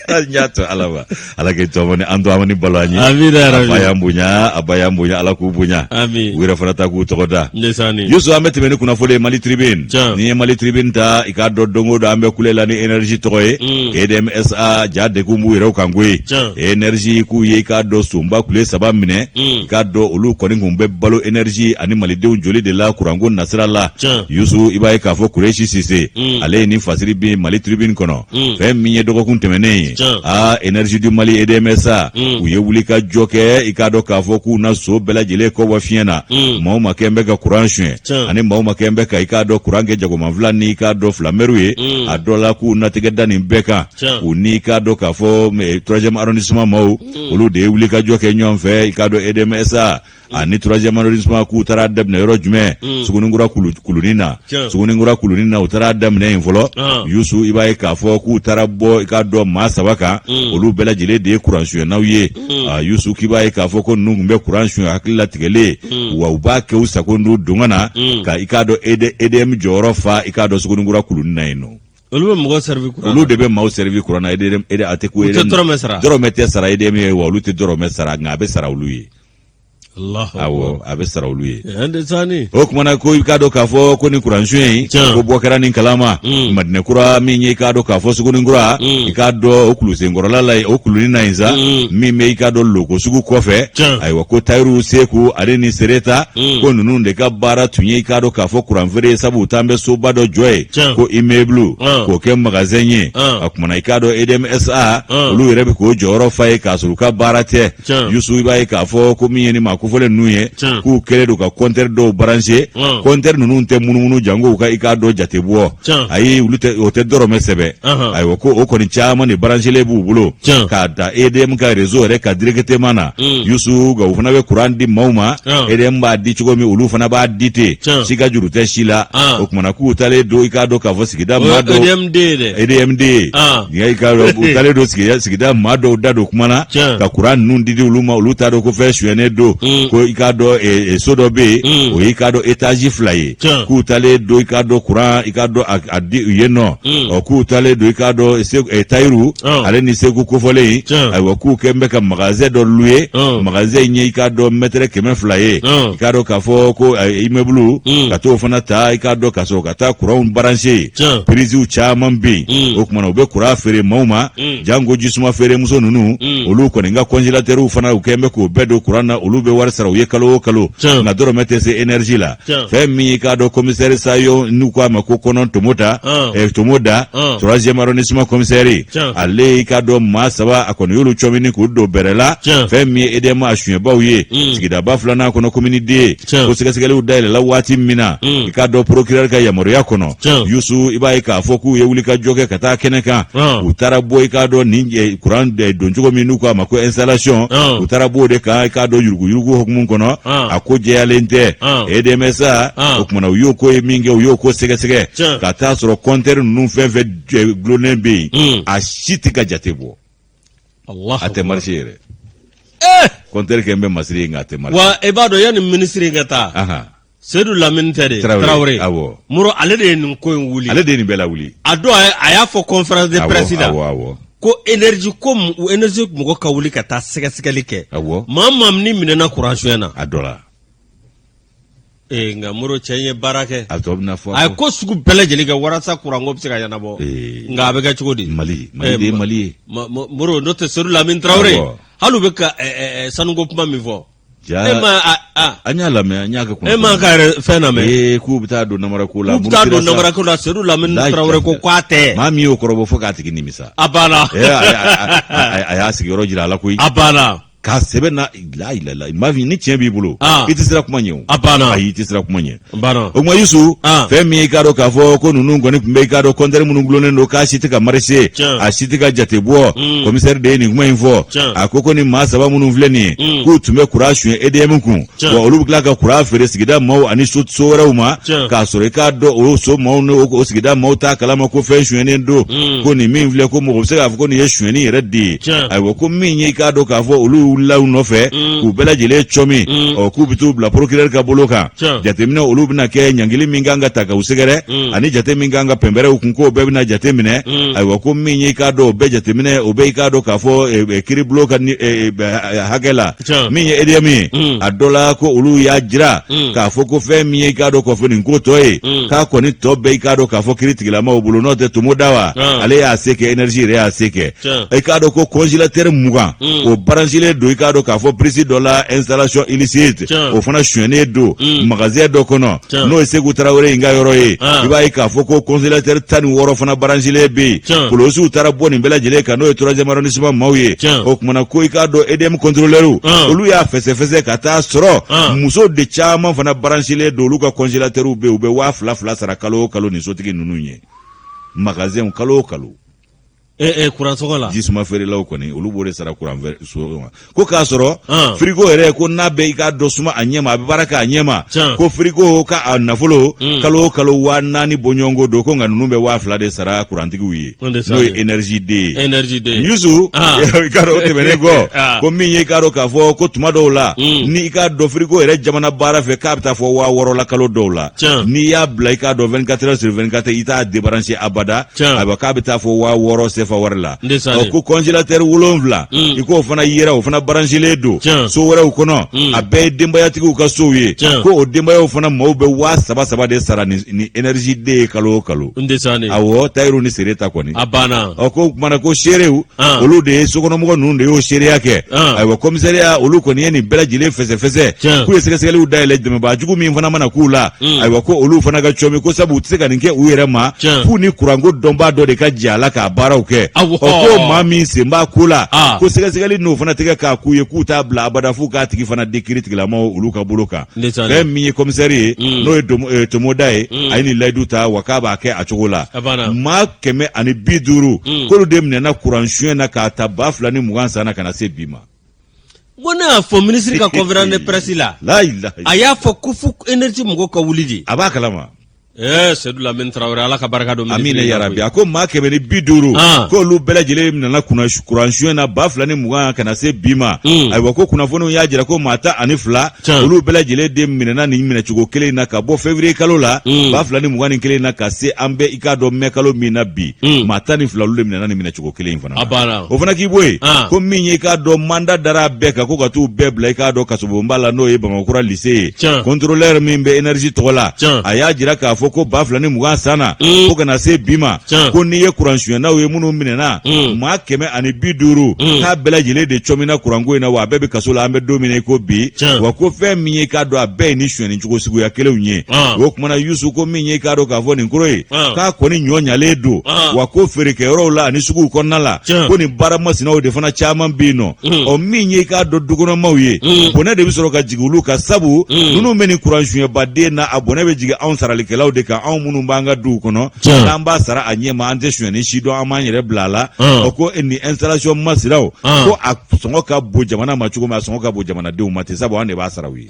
N y'a to Ala ma. Ala k'e tɔgɔma ni an tɔgɔma ni balo an ye. Amina yarabi. A ba y'an bonya, a ba y'an bonya, Ala k'u bonya. Amin. U yɛrɛ fana ta k'u tɔgɔ da. Ndesanni. Yusu, an bɛ tɛmɛ ni kunnafoni ye Mali Tribune. Tiɲɛ. N'i ye Mali Tribune ta, i k'a dɔn don o don an bɛ kule la ni énergie tɔgɔ ye. EDM SA ja degun b'u yɛrɛw kan koyi. Tiɲɛ. Énergie k'u ye i k'a dɔn sonba kule saba minɛ. I k'a dɔn olu kɔni kun bɛ balo énergie ani malidenw joli de la kuranko nasira la. Yusu, i b'a ye k'a fɔ Kuresi Sise, ale ye nin fasiri bin Mali Tribune kɔnɔ. Fɛn min ye dɔgɔkun tɛmɛnen ye, aa, Énergie du Mali EDM SA, u ye wuli ka jɔ kɛ, i k'a dɔn k'a fɔ k'u na so bɛɛ lajɛlen kɔ bɔ fiɲɛ na. Maa o maa kɛn bɛ ka kuran suɲɛ ani maa o maa kɛn bɛ ka i k'a dɔn kuran kɛ jagomanfila ni i k'a dɔn filamɛriw ye, a dɔ la k'u natigɛ da nin bɛɛ kan. U ni i k'a dɔn k'a fɔ troisième arrondissement maaw, olu de ye wulikajɔ kɛ ɲɔgɔn fɛ. I k'a dɔn EDM SA ani troisième arrondissement k'u taara daminɛ yɔrɔ jumɛn? Suguninkura kulunin na. Suguninkura kulunin na, u taara daminɛ yen fɔlɔ. Yusu, i b'a ye k'a fɔ k'u taara bɔ i k'a dɔn maa saba kan, olu bɛɛ lajɛlen de ye kuran suyɛnnaw ye. Yusu, k'i b'a ye k'a fɔ ko ninnu tun bɛ kuran suɲɛ hakili latigɛlen, wa u b'a kɛ u sago n'u don na ka i k'a dɔn EDM jɔyɔrɔ fa i k'a dɔn Suguninkura kulunin na yen nɔ. Olu bɛ mɔgɔ servi kuran na. Olu de bɛ maaw servi kuran na. EDM a tɛ ko U tɛ dɔrɔmɛ sara. Dɔrɔmɛ tɛ sara EDM ye, wa olu tɛ dɔrɔmɛ sara, nka a bɛ sara olu ye. Awɔ, a bɛ sara olu ye. O tuma na ko i k'a dɔn k'a fɔ ko nin kuransuɲɛ in, ko bɔ kɛra nin kalama mm. Madinɛkura min ye, i k'a dɔn k'a fɔ Suguninkura, i k'a dɔn o kulusenkɔrɔla la, o kuluni na yen sa, min bɛ i k'a dɔn loko sugu kɔfɛ. Ayiwa, ko Tayiru Seku ale ni Sereta, ko ninnu de ka baara tun ye i k'a dɔn k'a fɔ kuranfeere ye, sabu u taan bɛ soba dɔ jɔ ye ko immeuble, k'o kɛ magasin ye. A kumana i k'a dɔn EDM SA, olu yɛrɛ bɛ k'o jɔyɔrɔ fa ye k'a sɔrɔ u ka baara tɛ. Yusu, i b'a ye k'a fɔ ko min ye ni maa kofɔlen ninnu ye, k'u kɛlen don ka kɔntɛri dɔw branché. Kɔntɛri ninnu tɛ munumunu janko u ka i k'a dɔn jate bɔ. Ayi, olu tɛ, o tɛ dɔrɔmɛ sɛbɛ. Ayiwa, ko o kɔni caman de branchelen b'u bolo k'a da EDM ka réseau yɛrɛ kan directement na. Yusu, nka u fana bɛ kuran di maaw ma. EDM b'a di cogo min, olu fana b'a di ten, si ka juru tɛ si la. O kumana k'u taalen don i k'a dɔn k'a fɔ sigida maa dɔw EDMD dɛ. EDMD u taalen don sigida maa dɔw da don kuma na ka kuran ninnu di di olu ma. Olu t'a dɔn ko fɛn sonyɛnen don. Ko i k'a dɔn so dɔ bɛ yen, o ye i k'a dɔn étage 2 ye, k'u taalen don i k'a dɔn kuran i k'a dɔn a di yen nɔ. Ɔ, k'u taalen don i k'a dɔn Tayiru ale ni Seku kofɔlen in. Ayiwa, k'u kɛn bɛ ka magasin dɔ louer. Magasin in ye i k'a dɔn mètre 200 ye. I k'a dɔn k'a fɔ ko immeuble ka t'o fana ta, i k'a dɔn ka sɔrɔ ka taa kuranw brancher. Prisew caman bɛ yen. O kumana u bɛ kuran feere maaw ma, janko jisuma feeremuso ninnu. Olu kɔni ka congélateurw fana, u kɛn bɛ k'o bɛɛ don kuran na. Olu bɛ wari sara u ye kalo o kalo, nka dɔrɔmɛ tɛ se énergie la. Fɛn min i k'a dɔn commissaire Sayo, n'u k'a ma ko Kɔnɔ Tomota, Tomoda, troisième arrondissement commissaire, ale i k'a dɔn maa saba, a kɔni y'olu cɔmini k'u don bɛrɛ la. Fɛn min ye EDM a suɲɛbaw ye sigidaba filanan kɔnɔ, commune D, ko sɛgɛsɛgɛliw dayɛlɛla waati min na, i k'a dɔn procureur ka yamaruya kɔnɔ, Yusu, i b'a ye k'a fɔ k'u ye wulikajɔ kɛ ka taa kɛnɛ kan. U taara bɔ i k'a dɔn nin kuran don cogo min n'u k'a ma ko installation, u taara b'o de kan i k'a dɔn yuruguyurugu hukumu kɔnɔ. A ko jɛyalen tɛ. EDM SA, o kumana u y'o ko ye min kɛ, u y'o ko sɛgɛsɛgɛ ka taa sɔrɔ compteur ninnu fɛn fɛn dulonnen bɛ yen, a si tɛ ka jate bɔ, a tɛ marché yɛrɛ. Compteur kɛ bɛ masiri ye, nka a tɛ marché. Wa e b'a dɔn, yanni minisiri ka taa, Seyidu Lamini tɛ de Tarawele? Awɔ. Moro, ale de ye nin ko in wuli. Ale de ye nin bɛɛ lawuli. A don a y'a fɔ conférence de presse la ko énergie, ko énergie mɔgɔ ka wuli ka taa sɛgɛsɛgɛli kɛ. Maa min minɛna kuran suɲɛ na. A dɔ la. Ee, nka Moro, cɛ ye baara kɛ. A tɔ bɛna fɔ. A ye ko sugu bɛɛ lajɛlen kɛ walasa kuranko bɛ se ka ɲɛnabɔ. Nka a bɛ kɛ cogo di? Mali, Mali de ye Mali ye. Moro, n'o tɛ Seyidu Lamini Tarawele, hali u bɛ ka sanuko kuma min fɔ. Ja, e ma a an y'a lamɛn, an y'a kɛ. E ma ka yɛrɛ fɛn lamɛn. Ee, k'u bɛ taa don namarako la. K'u bɛ taa don namarako la, Seyidu Lamini Tarawele ko k'a tɛ. Maa min y'o kɔrɔbɔ fo k'a tigi nimisa. A banna. A y'a sigiyɔrɔ jira a la koyi. A banna. K'a sɛbɛn na la la maa ni tiɲɛ b'i bolo, i tɛ siran kuma ɲɛ o. A banna. Ayi, i tɛ siran kuma ɲɛ. A banna. O tuma Yusu, fɛn min i k'a dɔn k'a fɔ ko ninnu kɔni tun bɛ i k'a dɔn compteur minnu dulonnen don k'a si tɛ ka marcher, a si tɛ ka jate bɔ. Commissaire de ye nin kuma in fɔ. A ko ko ni maa saba minnu filɛ nin ye, k'u tun bɛ kuran suɲɛ EDM kun, wa olu bɛ tila ka kuran feere sigida maaw ani so wɛrɛw ma, k'a sɔrɔ i k'a dɔn o so maaw ni o sigida maaw t'a kalama ko fɛn suɲɛnen don. Ko nin min filɛ, ko mɔgɔ bɛ se k'a fɔ ko nin ye suɲɛni yɛrɛ de ye. Ayiwa, ko min ye i k'a dɔn k'a fɔ olu wulila u nɔfɛ k'u bɛɛ lajɛlen cɔmi, ɔ, k'u bɛ t'u bila procureur ka bolo kan. Jateminɛ olu bɛna kɛ, ɲangili min kan ka ta k'u sɛgɛrɛ ani jate min kan ka pɛnpɛrɛ u kun, k'o bɛɛ bɛna jateminɛ. Ayiwa, ko min ye i k'a dɔn o bɛɛ jateminɛ, o bɛ i k'a dɔn k'a fɔ kiiribulon ka hakɛ la. Min ye EDM ye, a dɔ la ko olu y'a jira k'a fɔ ko fɛn min ye i k'a dɔn k'a fɔ nin ko tɔ ye, k'a kɔni tɔ bɛɛ i k'a dɔn k'a fɔ kiiritigilamaw bolo. N'o tɛ, Tomoda wa, ale y'a se kɛ, énergie yɛrɛ y'a se kɛ. I k'a dɔn ko congélateur 20, o branchelen don i k'a dɔn k'a fɔ prise dɔ la, installation illicite, o fana sonyɛnen don magasin dɔ kɔnɔ, n'o ye Segu Tarawele in ka yɔrɔ ye. I b'a ye k'a fɔ ko congélateur 16 fana branchelen bɛ yen. Polosiw taara bɔ nin bɛɛ lajɛlen kan, n'o ye troisième arrondissement maaw ye. O kumana ko i k'a dɔn EDM contrôleur, olu y'a fɛsɛfɛsɛ ka taa sɔrɔ muso de caman fana branchelen don. Olu ka congélateur bɛ yen, u bɛ 2000 sara kalo o kalo nin sotigi ninnu ye, magasin, kalo o kalo. Kuransɔngɔ la. Jisuma feerelaw kɔni, olu b'o de sara kuran ma. Ko k'a sɔrɔ firigo yɛrɛ, ko n'a bɛ i k'a dɔn suma a ɲɛma, a bɛ baara kɛ a ɲɛma, ko firigo ka a nafolo kalo o kalo 4000 bɔɲɔgɔnko don, ko nka ninnu bɛ 2000 de sara kurantigiw ye, n'o ye énergie D ye. Énergie D. Yusu, i k'a dɔn o tɛmɛnen kɔ, ko min ye i k'a dɔn k'a fɔ ko tuma dɔw la, ni i k'a dɔn firigo yɛrɛ jamana baara fɛ, k'a bɛ taa fɔ 6000 la kalo dɔw la, n'i y'a bila i k'a dɔn 24 heures sur 24, i t'a débrancher abada. Ayiwa, k'a bɛ taa fɔ 6000. CFA wari la. Ɔ ko congélateur 7, i k'o fana yera, o fana branchelen don so wɛrɛw kɔnɔ, a bɛɛ ye denbayatigiw ka sow ye, ko o denbayaw fana maaw bɛ 3000 de sara ni énergie de ye kalo o kalo. Awɔ, Tayiru ni Sere ta kɔni. A banna. Ɔ ko o kumana ko seerew, olu de ye sokɔnɔmɔgɔ ninnu de y'o seereya kɛ. Ayiwa, commissariat olu kɔni ye nin bɛɛ lajɛlen fɛsɛfɛsɛ, k'u ye sɛgɛsɛgɛliw dayɛlɛ, dɛmɛbaajugu min fana mana k'u la, ayiwa, ko olu fana ka cɔmi, ko sabu u tɛ se ka nin kɛ u yɛrɛ ma, k'u ni kuranko dɔnbaa dɔ de ka jɛ a la k'a baaraw kɛ. Ɔ ko maa min sen b'a ko la, ko sɛgɛsɛgɛli n'o fana tɛ kɛ k'a k'u ye, k'u t'a bila abada f'u k'a tigi fana di kiritigilamaw olu ka bolo kan. Fɛn min ye commissaire ye, n'o ye Tomoda ye, a ye nin layidu ta wa k'a b'a kɛ a cogo la. Maa 150, k'olu de minɛna kuran suɲɛ na k'a ta 2020 san na ka na se bi ma. Ko ne y'a fɔ minisiri ka conférence de presse la, a y'a fɔ ko fo énergie mɔgɔw ka wuli de. A b'a kalama. Ɛɛ Sedu Lamini Tarawele, Ala ka barika don. Amina yarabi. A ko maa 150, k'olu bɛɛ lajɛlen minɛna kuran suɲɛ na 2020 ka na se bi ma. Ayiwa, ko kunnafoniw y'a jira ko maa 12, olu bɛɛ lajɛlen de minɛna nin minɛcogo kelen in na ka bɔ février kalo la 2021 na ka se an bɛ i k'a dɔn mai kalo min na bi, maa 12 olu de minɛna nin minɛcogo kelen in fana na. O fana k'i bɔ yen, ko min ye i k'a dɔn mandat dara bɛɛ kan ko ka t'u bɛɛ bila i k'a dɔn kasobonba la, n'o ye Bamakɔkura lycée ye. Contrôleur min bɛ énergie tɔgɔ la, a y'a jira k'a fɔ ko 2020 san na, fo ka na se bi ma, ko n'i ye kuran sonyɛnaw ye minnu minɛna, maa 150, k'a bɛɛ lajɛlen de cɔmina kuranko in na, wa a bɛɛ bɛ kaso la an bɛ don min na i ko bi. Wa ko fɛn min ye i k'a dɔn a bɛɛ ye ni sonyɛni cogo suguya kelenw ye. O kumana Yusu, ko min ye i k'a dɔn k'a fɔ nin koro ye, k'a kɔni ɲɔ ɲalen don, wa ko feerekɛyɔrɔw la ani suguw kɔnɔna la, ko nin baara masinaw de fana caman bɛ yen nɔ. Ɔ min ye i k'a dɔn dukɔnɔmaw ye, bɔnɛ de bɛ sɔrɔ ka jigin olu kan, sabu ninnu bɛ nin kuran suɲɛbaden na, a bɔnɛ bɛ jigin anw saralikɛlaw de kan, anw minnu b'an ka duw kɔnɔ, n'an b'a sara a ɲɛ ma, an tɛ sonyɛni si dɔn, an b'an yɛrɛ bila a la. Ɔ ko nin installation masinaw, ko a sɔngɔ ka bon jamana ma cogo min, a sɔngɔ ka bon jamanadenw ma ten, sabu an de b'a sara u ye.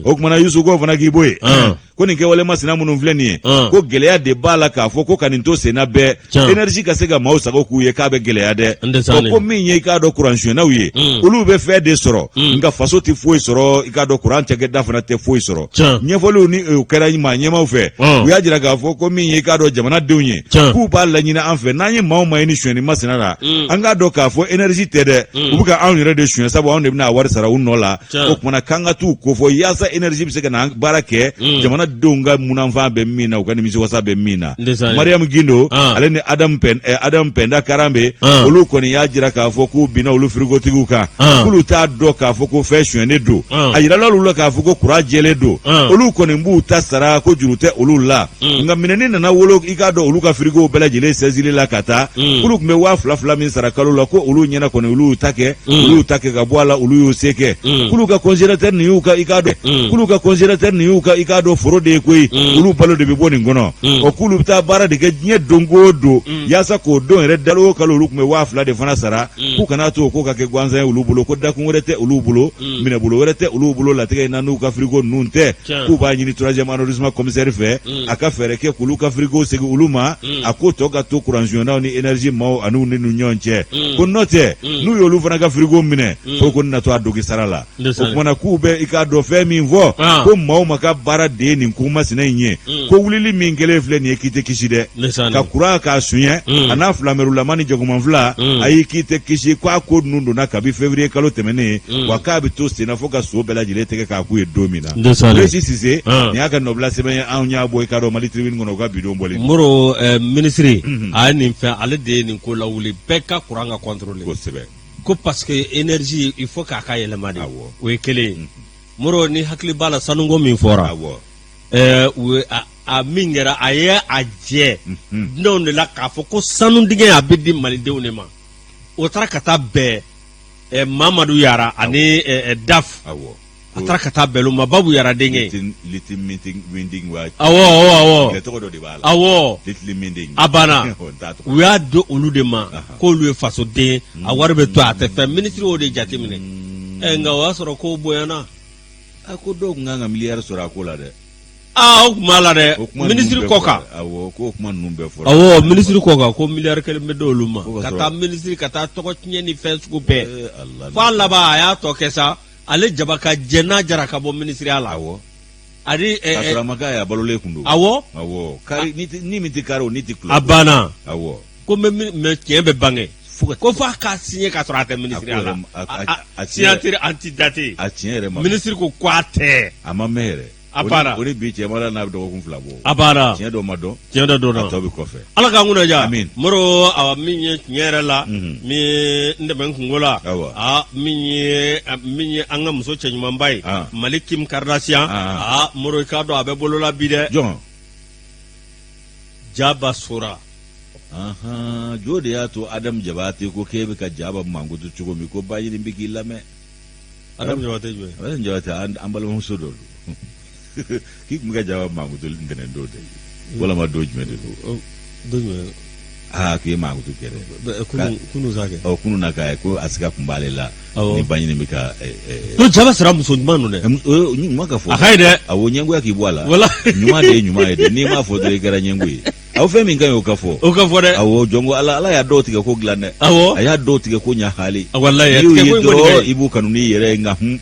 O kumana Yusu, k'o fana k'i bɔ yen, ko nin kɛwale masina minnu filɛ nin ye, ko gɛlɛya de b'a la k'a fɔ ko ka nin to senna bɛɛ, énergie ka se ka maaw sago k'u ye, k'a bɛ gɛlɛya dɛ. Ko min ye i k'a dɔn kuran sonyɛnaw ye, olu bɛ fɛn de sɔrɔ, nka faso tɛ foyi sɔrɔ, i k'a dɔn kuran cakɛda fana tɛ foyi sɔrɔ. Ɲɛfɔliw ni o kɛra maa ɲɛmaaw fɛ, u y'a jira k'a fɔ ko min ye i k'a dɔn jamanadenw ye, k'u b'a laɲini an fɛ, n'an ye maa o maa ye ni sonyɛni masina la, an k'a dɔn k'a fɔ énergie tɛ dɛ, u bɛ ka anw yɛrɛ de suɲɛ, sabu anw de bɛna a wari sara u nɔ la. O kumana k'an ka t'u kofɔ yaasa énergie bɛ se ka na baara kɛ, jamanadenw ka munanfan bɛ min na, u ka nimisiwasa bɛ min na. Mariam Gindo, ale ni Adam Pen, Adam Penda Karanbe, olu kɔni y'a jira k'a fɔ k'u binna olu firigotigiw kan, k'olu t'a dɔn k'a fɔ ko fɛn sonyɛnen don. A yirala olu la k'a fɔ ko kuran jɛlen don, olu kɔni b'u ta sara, ko juru tɛ olu la. Nka minɛni nana wolo i k'a dɔn olu ka firigow bɛɛ lajɛlen sɛzili la ka taa, k'olu tun bɛ 2000 min sara kalo la, ko olu ɲɛna kɔni olu y'u ta kɛ, olu y'u ta kɛ ka bɔ a la, olu y'u se kɛ, k'olu ka congélateur nin y'u ka i k'a dɔn k'olu ka congélateur nin y'u ka i k'a dɔn foro de ye koyi, olu balo de bɛ bɔ nin kɔnɔ. Ɔ k'olu bɛ taa baara de kɛ diɲɛ don o don, yaasa k'o don yɛrɛ kalo o kalo olu tun bɛ 2000 de fana sara, k'u kana to k'o ka kɛ gansan ye olu bolo, ko dakun wɛrɛ tɛ olu bolo, minɛbolo wɛrɛ tɛ olu bolo latigɛ in na n'u ka firigo ninnu tɛ. K'u b'a ɲini troisième arrondissement commissaire fɛ, a ka fɛɛrɛ kɛ k'olu ka firigo segin olu ma, a ko tɔ ka to kuran sonyɛnaw ni énergie maaw an'u ni ɲɔgɔn cɛ, ko n'o tɛ n'u y'olu fana ka firigo minɛ, fo ko na to a dogi sara la. O kumana k'u bɛ i k'a dɔn fɛn min fɔ, ko maa o maa ka baara de ye nin ko masina in ye, ko wulili min kɛlen filɛ nin ye, k'i tɛ kisi dɛ, ka kuran k'a suɲɛ a n'a filamerulama ni jagoman fila, ayi, k'i tɛ kisi, k'a ko ninnu donna kabi février kalo tɛmɛnen, wa k'a bɛ to senna fo ka so bɛɛ lajɛlen tigɛ k'a k'u ye don min na. Régi Sise, nin y'a ka nɔbila sɛbɛn ye, anw y'a bɔ i k'a dɔn Mali Tribune kɔnɔ, u ka bi don bɔlen. Moro, minisiri, a ye nin fɛn, ale de ye nin ko lawuli, bɛɛ ka kuran ka contrôler. Kosɛbɛ. Ko parce que énergie, il faut k'a ka yɛlɛma de. O ye kelen ye. Moro, ni hakili b'a la, sanuko min fɔra, u ye a min kɛra, a ye a jɛ dunanw de la k'a fɔ ko sanu dingɛ a bɛ di malidenw de ma. O taara ka taa bɛn Mamadu Yara ani DAF. A taara ka taa bɛn olu ma, Babu Yara denkɛ. Awɔ, awɔ, tɔgɔ dɔ de b'a la. Awɔ, a banna, u y'a di olu de ma k'olu ye fasoden, a wari bɛ to, a tɛ fɛn. Minisiri y'o de jateminɛ. Nka o y'a sɔrɔ ko bonyana. A ko dɔw tun kan ka miliyari sɔrɔ a ko la dɛ. Aa, o tun b'a la dɛ, minisiri kɔ kan. Awɔ, k'o kuma ninnu bɛɛ fɔra. Awɔ, minisiri kɔ kan ko miliyari 1 bɛ d'olu ma ka taa minisiri ka taa tɔgɔ tiɲɛ ni fɛn sugu bɛɛ. F'a laban a y'a tɔ kɛ sa, ale jaba ka jɛ n'a jara ka bɔ minisiriya la. Awɔ. Ani k'a sɔrɔ a ma k'a ye, a balolen tun don. Awɔ. Awɔ, kari ni min tɛ kari, o ni tɛ tulo. A banna. Awɔ. Ko mais tiɲɛ bɛ bange ko f'a k'a signé k'a sɔrɔ a tɛ minisiriya la. A signature antidatée. A tiɲɛ yɛrɛ ma. Minisiri ko ko a tɛ. A ma mɛn yɛrɛ. A banna. O ni bi cɛ ma n'a bɛ dɔgɔkun 2 bɔ. A banna. Tiɲɛ dɔ ma dɔn. Tiɲɛ dɔ dɔnna. A tɔ bɛ kɔfɛ. Ala k'an kunna diya. Amin. Moro, awa, min ye tiɲɛ yɛrɛ la. Min ye n dɛmɛ n kunko la. Awɔ. Aa, min ye an ka muso cɛɲumanba ye. Mali Kim Kardashian. Aa Moro, i k'a dɔn a bɛ bolo la bi dɛ. Jɔn? Jaba Sora. Jo de y'a to Adamu Jabate ko k'e bɛ ka Jaba mankutu cogo min, ko Baɲini bɛ k'i lamɛn. Adamu Jabate jumɛn? Adamu Jabate, an balimamuso dɔ don. K'i tun bɛ ka Jaba mankutu ntɛnɛn don de, walama don jumɛn de don? Don jumɛn? Aa, k'i ye mankutu kɛ dɛ. Kunu sa kɛ. Ɔ, kunu na k'a ye ko a siga tun b'ale la. Awɔ. Ni Baɲini bɛ ka. Ko Jaba sera muso ɲuman don dɛ. Ɲuman ka fɔ. A ka ɲi dɛ. Awɔ, ɲɛngoya k'i bɔ a la. Wala. Ɲuman de ye ɲuman ye dɛ, n'i m'a fɔ dɔrɔn i kɛra ɲɛngo ye. Aw fɛn min ka ɲi, o ka fɔ. O ka fɔ dɛ. Awɔ, jɔn ko Ala, Ala y'a dɔw tigɛ ko dilan dɛ. Awɔ. A y'a dɔw tigɛ ko ɲa hali. Walayi, a N'i y'u tigɛ ye ko in kɔni ka dɔrɔn ɲi. i b'u kanu n'i yɛrɛ ye, nka hun.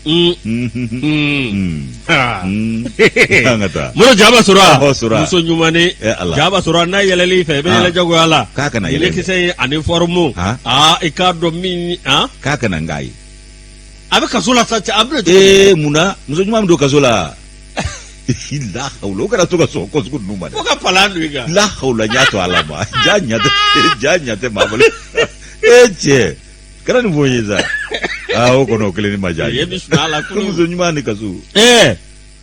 An ka taa. Moro, Jaba Sora. Ɔhɔ, Sora. Muso ɲumanni. Eh, Ala. Jaba Sora, n'a yɛlɛl'i fɛ, i bɛ yɛlɛ jagoya la. K'a kana yɛlɛ. Ɲɛkisɛ in ani forme. Aa, i k'a dɔn min K'a kana n k'a ye. A bɛ kaso la sa, cɛ, a bɛna. Ee, mun na muso ɲuman bɛ don kaso la? La hawla, o kana to ka sɔn ko sugu ninnu ma dɛ. Fo ka palan don i kan. La hawla, n y'a to Ala ma. Ja ɲa tɛ, ja ɲa tɛ maa bolo. E cɛ, kana nin fɔ n ye sa. Aa, o kɔnɔ o kelen ni ma diya n ye. E bɛ sunɔgɔ la kunun. Muso ɲuman ni kaso. Ɛɛ.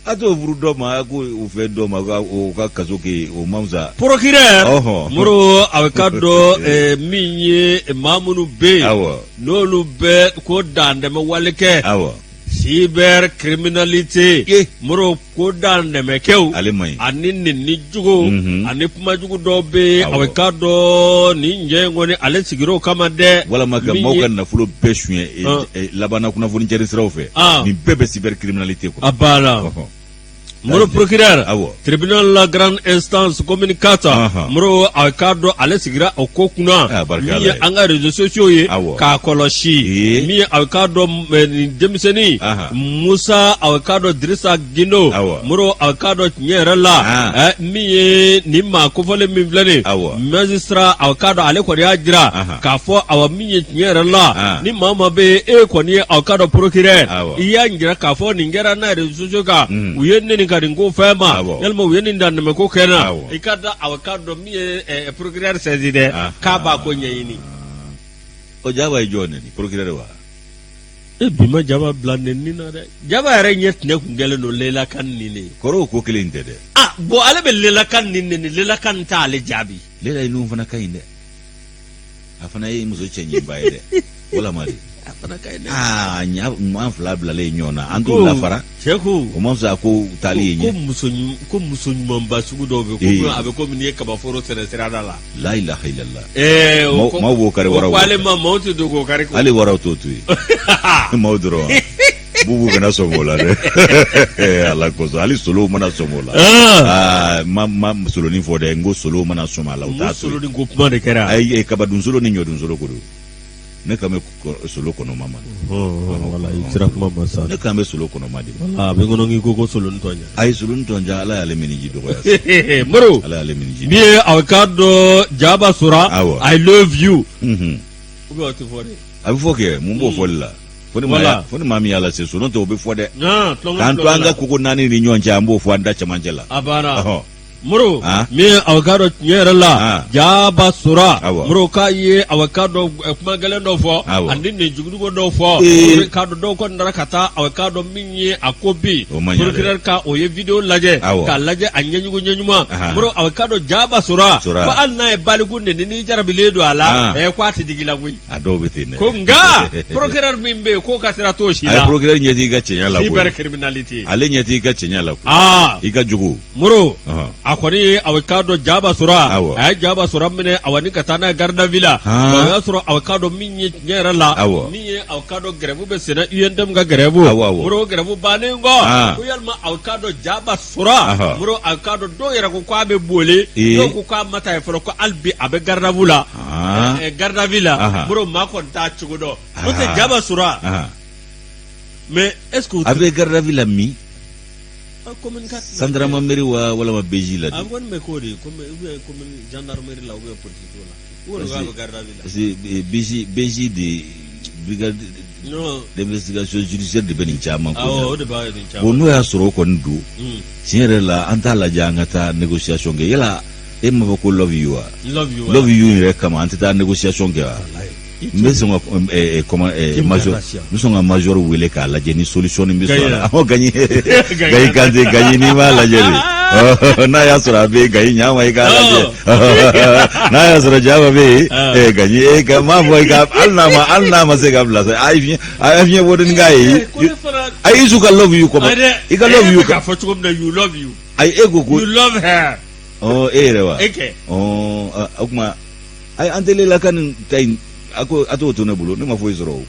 A t'o furu dɔ ma, ko o fɛ dɔ ma, o ka kaso kɛ, o man fisa. Procureur. Ɔhɔn. Moro, a bɛ ka dɔn min ye maa minnu bɛ yen. Awɔ. N'olu bɛ ko dantɛmɛ wale kɛ. Awɔ. Cybercriminalité. Moro, ko dantɛmɛkɛw. Ale man ɲi. Ani nɛni jugu. Ani kumajugu dɔw bɛ yen. A bɛ ka dɔn nin jɛ in kɔni, ale sigira o kama dɛ. Walama ka maaw ka nafolo bɛɛ suɲɛ labanna kunnafoni cɛri siraw fɛ. Nin bɛɛ bɛ cybercriminalité kɔnɔ. A banna. Moro, procureur. Awɔ. Tribunal la grande instance commune 4. Moro, a k'a dɔn ale sigira o ko kunna. Min ye an ka réseaux sociaux ye. Awɔ. K'a kɔlɔsi. Min ye a k'a dɔn nin denmisɛnnin. Musa, a k'a dɔn Dirisa Gindo. Awɔ. Moro, a k'a dɔn tiɲɛ yɛrɛ la. Min ye nin maa kofɔlen min filɛ nin. Awɔ. Magistrat, a k'a dɔn ale kɔni y'a jira. K'a fɔ awa, min ye tiɲɛ yɛrɛ la. Ni maa o maa bɛ yen, e kɔni ye a k'a dɔn procureur. Awɔ. I y'a jira k'a fɔ nin kɛra n'a réseaux sociaux kan. U ye ne nin ka nin ko fɛn ma. Awɔ. Yalima u ye nin dantɛmɛ ko kɛ n na. Awɔ. I ka da a k'a dɔn min ye procureur saisi dɛ. K'a b'a ko ɲɛɲini. O Jaba ye jɔn neni? Procureur wa? E bi ma Jaba bila nɛni na dɛ. Jaba yɛrɛ ɲɛ tɛnɛ kun kɛlen don Lela Kan nin de ye. Kɔrɔ, o ko kelen in tɛ dɛ. Ah bon, ale bɛ Lela Kan nin neni, Lela Kan t'ale jaabi. Lela ye ninnu fana ka ɲi dɛ. A fana ye muso cɛɲiba ye dɛ. Walama de. A fana ka ɲi dɛ. Aa, ɲa ɲuman fila bilalen ɲɔgɔn na, an t'u lafara. Cɛ ko. O ma fisa ko taali ye ko ɲɛ. Ko muso ɲumanba sugu dɔw bɛ yen, ko a bɛ komi n'i ye kabaforo sɛnɛ sirada la. La ilaha illallah. Ɛɛ, o ko Maaw b'o kari, waraw o b'o ko ale kari. ma maaw tɛ don k'o kari ko. Hali waraw t'o to yen. Maaw dɔrɔn. Bubu kana sɔn o la dɛ. Ala kosɔn, hali solow mana sɔn o la. Aa, ma solonin fɔ dɛ, n ko solow mana sɔn a la, u t'a to yen. Solonin ko kuma de kɛra. Ayi, kabadun solo ni ɲɔdun solo ko don. Ne kan bɛ solo kɔnɔma ma. Wala, i sera kuma ma sa. Ne kan bɛ solo kɔnɔma de ma. A bɛ kɔnɔ k'i ko solonin tɔ ɲɛ. Ayi, solonin tɔ ja, Ala y'ale miniji dɔgɔya. Moro. Ala y'ale miniji. Min ye a k'a dɔn Jaba Sora. Awɔ. I love you. Ou bien o tɛ fɔ de. A bɛ fɔ kɛ, mun b'o fɔli la? Fo ni maa fo ni maa min y'a lase so, n'o tɛ o bɛ fɔ dɛ. K'an to an ka koko naani ni ɲɔgɔn cɛ, an b'o fɔ an da cɛmancɛ la. A banna. Moro, min ye a k'a dɔn tiɲɛ yɛrɛ la, Jaba Sora, Moro k'a ye a k'a dɔn kuma gɛlɛn dɔw fɔ ani nin jugujugu dɔw fɔ, k'a dɔn dɔw kɔni nana ka taa a k'a dɔn min ye a ko bi procureur ka o ye vidéo lajɛ k'a lajɛ a ɲɛjugu ɲɛɲuman. Moro, a k'a dɔn Jaba Sora ko hali n'a ye baliku neni, n'i jarabilen don a la, ko a tɛ digi i la koyi. A dɔw bɛ ten dɛ. Ko nka procureur min bɛ yen, k'o ka sira t'o si la. Ayi, procureur ɲɛ t'i ka cɛɲa la koyi. Cybercriminalité. Ale ɲɛ t'i ka cɛɲa la koyi. I ka jugu. Moro, a kɔni ye a k'a dɔn Jaba Sora, a ye Jaba Sora minɛ awa ni ka taa n'a ye garde à vue la. O y'a sɔrɔ a k'a dɔn min ye tiɲɛ yɛrɛ la, min ye a k'a dɔn grève bɛ senna, UNTM ka grève. Moro, grève bannen kɔ, ko yalima a k'a dɔn Jaba Sora, Moro, a k'a dɔn dɔw yɛrɛ ko k'a bɛ boli, dɔw ko k'a ma taa yen fɔlɔ, ko hali bi a bɛ garde à vue la. Garde à vue la, Moro, maa kɔni t'a cogo dɔn, n'o tɛ Jaba Sora, mais est ce que a bɛ garde à vue la min? Gendarmerie wa walima BJ la a kɔni bɛ k'o de ye ou bien commune gendarmerie la ou bien polisiso la u kɔni k'a bɛ garde à vue la parce que BJ de brigade d'investigation judiciaire de bɛ nin caman ko awɔ o de b'a nin caman bon n'o y'a sɔrɔ o kɔni don tiɲɛ yɛrɛ la an t'a lajɛ an ka taa négociation kɛ yala e m'a fɔ ko love you wa love you yɛrɛ kama an tɛ taa négociation kɛ wa n bɛ sɔn ka comment major n bɛ sɔn ka major wele k'a lajɛ ni solution bɛ sɔrɔ a la awɔ Gaɲi Gaɲi Kante Gaɲi n'i m'a lajɛ de n'a y'a sɔrɔ a bɛ yen Gaɲi ɲa ma i k'a lajɛ n'a y'a sɔrɔ Jaba bɛ yen Gaɲi e ka m'a fɔ i ka hali n'a ma hali n'a ma se ka bila sa a ye fiɲɛ a ye fiɲɛ bɔ ni k'a ye a y'i ka love you kɔmɔ i ka love you k'a fɔ cogo min na you love you ayi e ko ko you love her ɔ e yɛrɛ wa e kɛ ɔ o tuma ayi an tɛ Lela ka nin ta in a ko a t'o to ne bolo ne ma foyi sɔrɔ o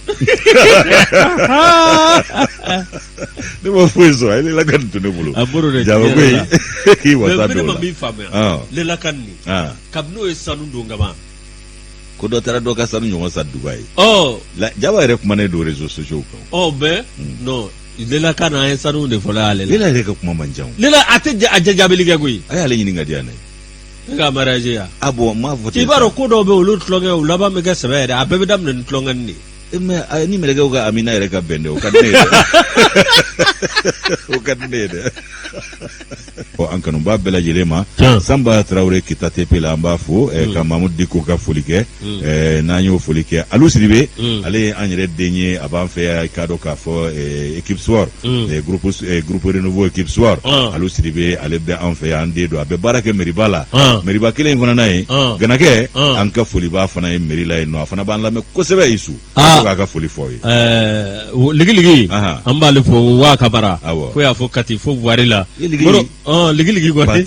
ne ma foyi sɔrɔ a ye Lela ka nin to ne bolo a bolo de jaba ko in k'i wasa don o la la ne ma min faamuya Lela ka nin kabini o ye sanu don kaban ko dɔ taara dɔ ka sanu ɲɔgɔn san Dubayi ɔ jaba yɛrɛ kumanen don réseaux sociaux kan ɔ mais non Lela ka na an ye sanu de fɔlɔ ale la Lela yɛrɛ ka kuma man ca o Lela a tɛ a jɛ jaabili kɛ koyi a y'ale ɲininka di yan dɛ e ka mariage ya a bon n m'a fɔ i b'a dɔn ko dɔw bɛ olu tulonkɛ u laban bɛ kɛ sɛbɛ yɛrɛ a bɛɛ bɛ daminɛ ni tulonkɛ de ye mais ni mɛlɛkɛw ka amina yɛrɛ ka bɛn dɛ o ka di ne ye dɛ o ka di ne ye dɛ an kanubaa bɛɛ lajɛlen ma Sanba Tarawele Kita TP la an b'a fo ka Mamudu Diko ka foli kɛ n'an y'o foli kɛ Alu Sidibe ale ye an yɛrɛ den ye a b'an fɛ yan i k'a dɔn k'a fɔ équipe soir groupe renouveau équipe soir Alu Sidibe ale bɛ an fɛ yan an den don a bɛ baara kɛ meriba la meriba kelen in fana n'a ye Ganakɛ an ka foli b'a fana ye mairie la yen nɔ a fana b'an lamɛn kosɛbɛ Isu aa k'a ka foli fɔ ye ligiligi an b'ale fo waa ka bara fo y'a fɔ kati fo buwari la ligiligi kɔni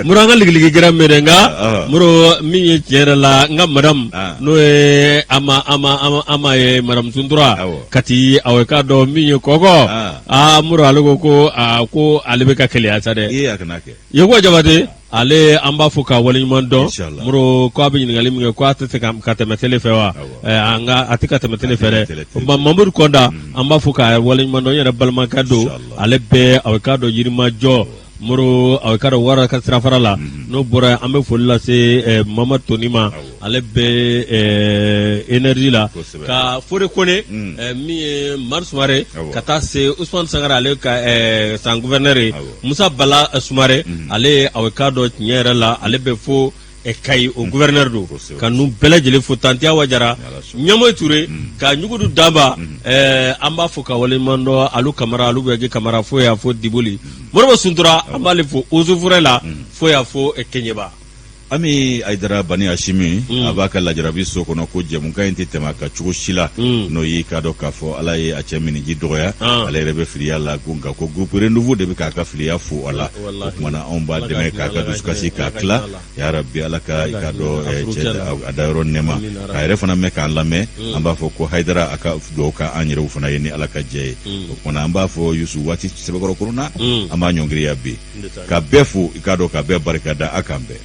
muru an ka ligiligi gɛrɛ minɛ nka muru min ye tiɲɛ yɛrɛ la n ka madamu n'o ye ama ama ama ye madamu Suntura kati aw k'a dɔn min ye kɔkɔ aa muru ale ko ko aa ko ale bɛ ka keleya sa dɛ Yakuba Jabate ale an b'a fo k'a waleɲuman dɔn muru ko a bɛ ɲininkali min kɛ ko a tɛ se ka tɛmɛ tele fɛ wa nka a tɛ ka tɛmɛ tele fɛ dɛ Mamadu Kɔnda an b'a fo k'a waleɲuman dɔn n yɛrɛ balimakɛ don ale bɛ a k'a dɔn Yirimajɔ muru a k'a dɔn wara ka sirafara la n'o bɔra an bɛ foli lase Mama Toni ma ale bɛ énergie la ka Fode Kone min ye Mari Sumare ka taa se Usumani Sangare ale ka san gouverneur ye Musa Bala Sumare ale a k'a dɔn tiɲɛ yɛrɛ la ale bɛ fo Kayi o gouverneur don ka ninnu bɛɛ lajɛlen fo Tanti Awa Jara Ɲamoyi Ture ka Ɲugudu Danba an b'a fo ka waleɲuman dɔn Alu Kamara Alu Bɛji Kamara fo y'a fɔ Diboli Moribo Suntura an b'ale fo Eaux et Forêts la fo y'a fɔ Keɲeba Ami Ayidara Bani Asimi a b'a ka lajarabi so kɔnɔ ko jɛmukan in tɛ tɛmɛ a kan cogo si la n'o y'i k'a dɔn k'a fɔ Ala ye a cɛ miniji dɔgɔya ale yɛrɛ bɛ filiya la ko nka ko groupe renouveau de bɛ k'a ka filiya fo a la o tuma na anw b'a dɛmɛ k'a ka dusukasi k'a tila yarabi Ala ka i k'a dɔn cɛ a dayɔrɔ nɛɛma k'a yɛrɛ fana mɛn k'an lamɛn an b'a fɔ ko Hayidara a ka dugawu kɛ an yɛrɛw fana ye ni Ala ka jɛ ye o tuma na an b'a fɔ Yusu waati sɛbɛkɔrɔ koronna an b'a ɲɔngiriya bi ka bɛɛ fo i k'a dɔn ka bɛɛ barika da a k'an bɛn.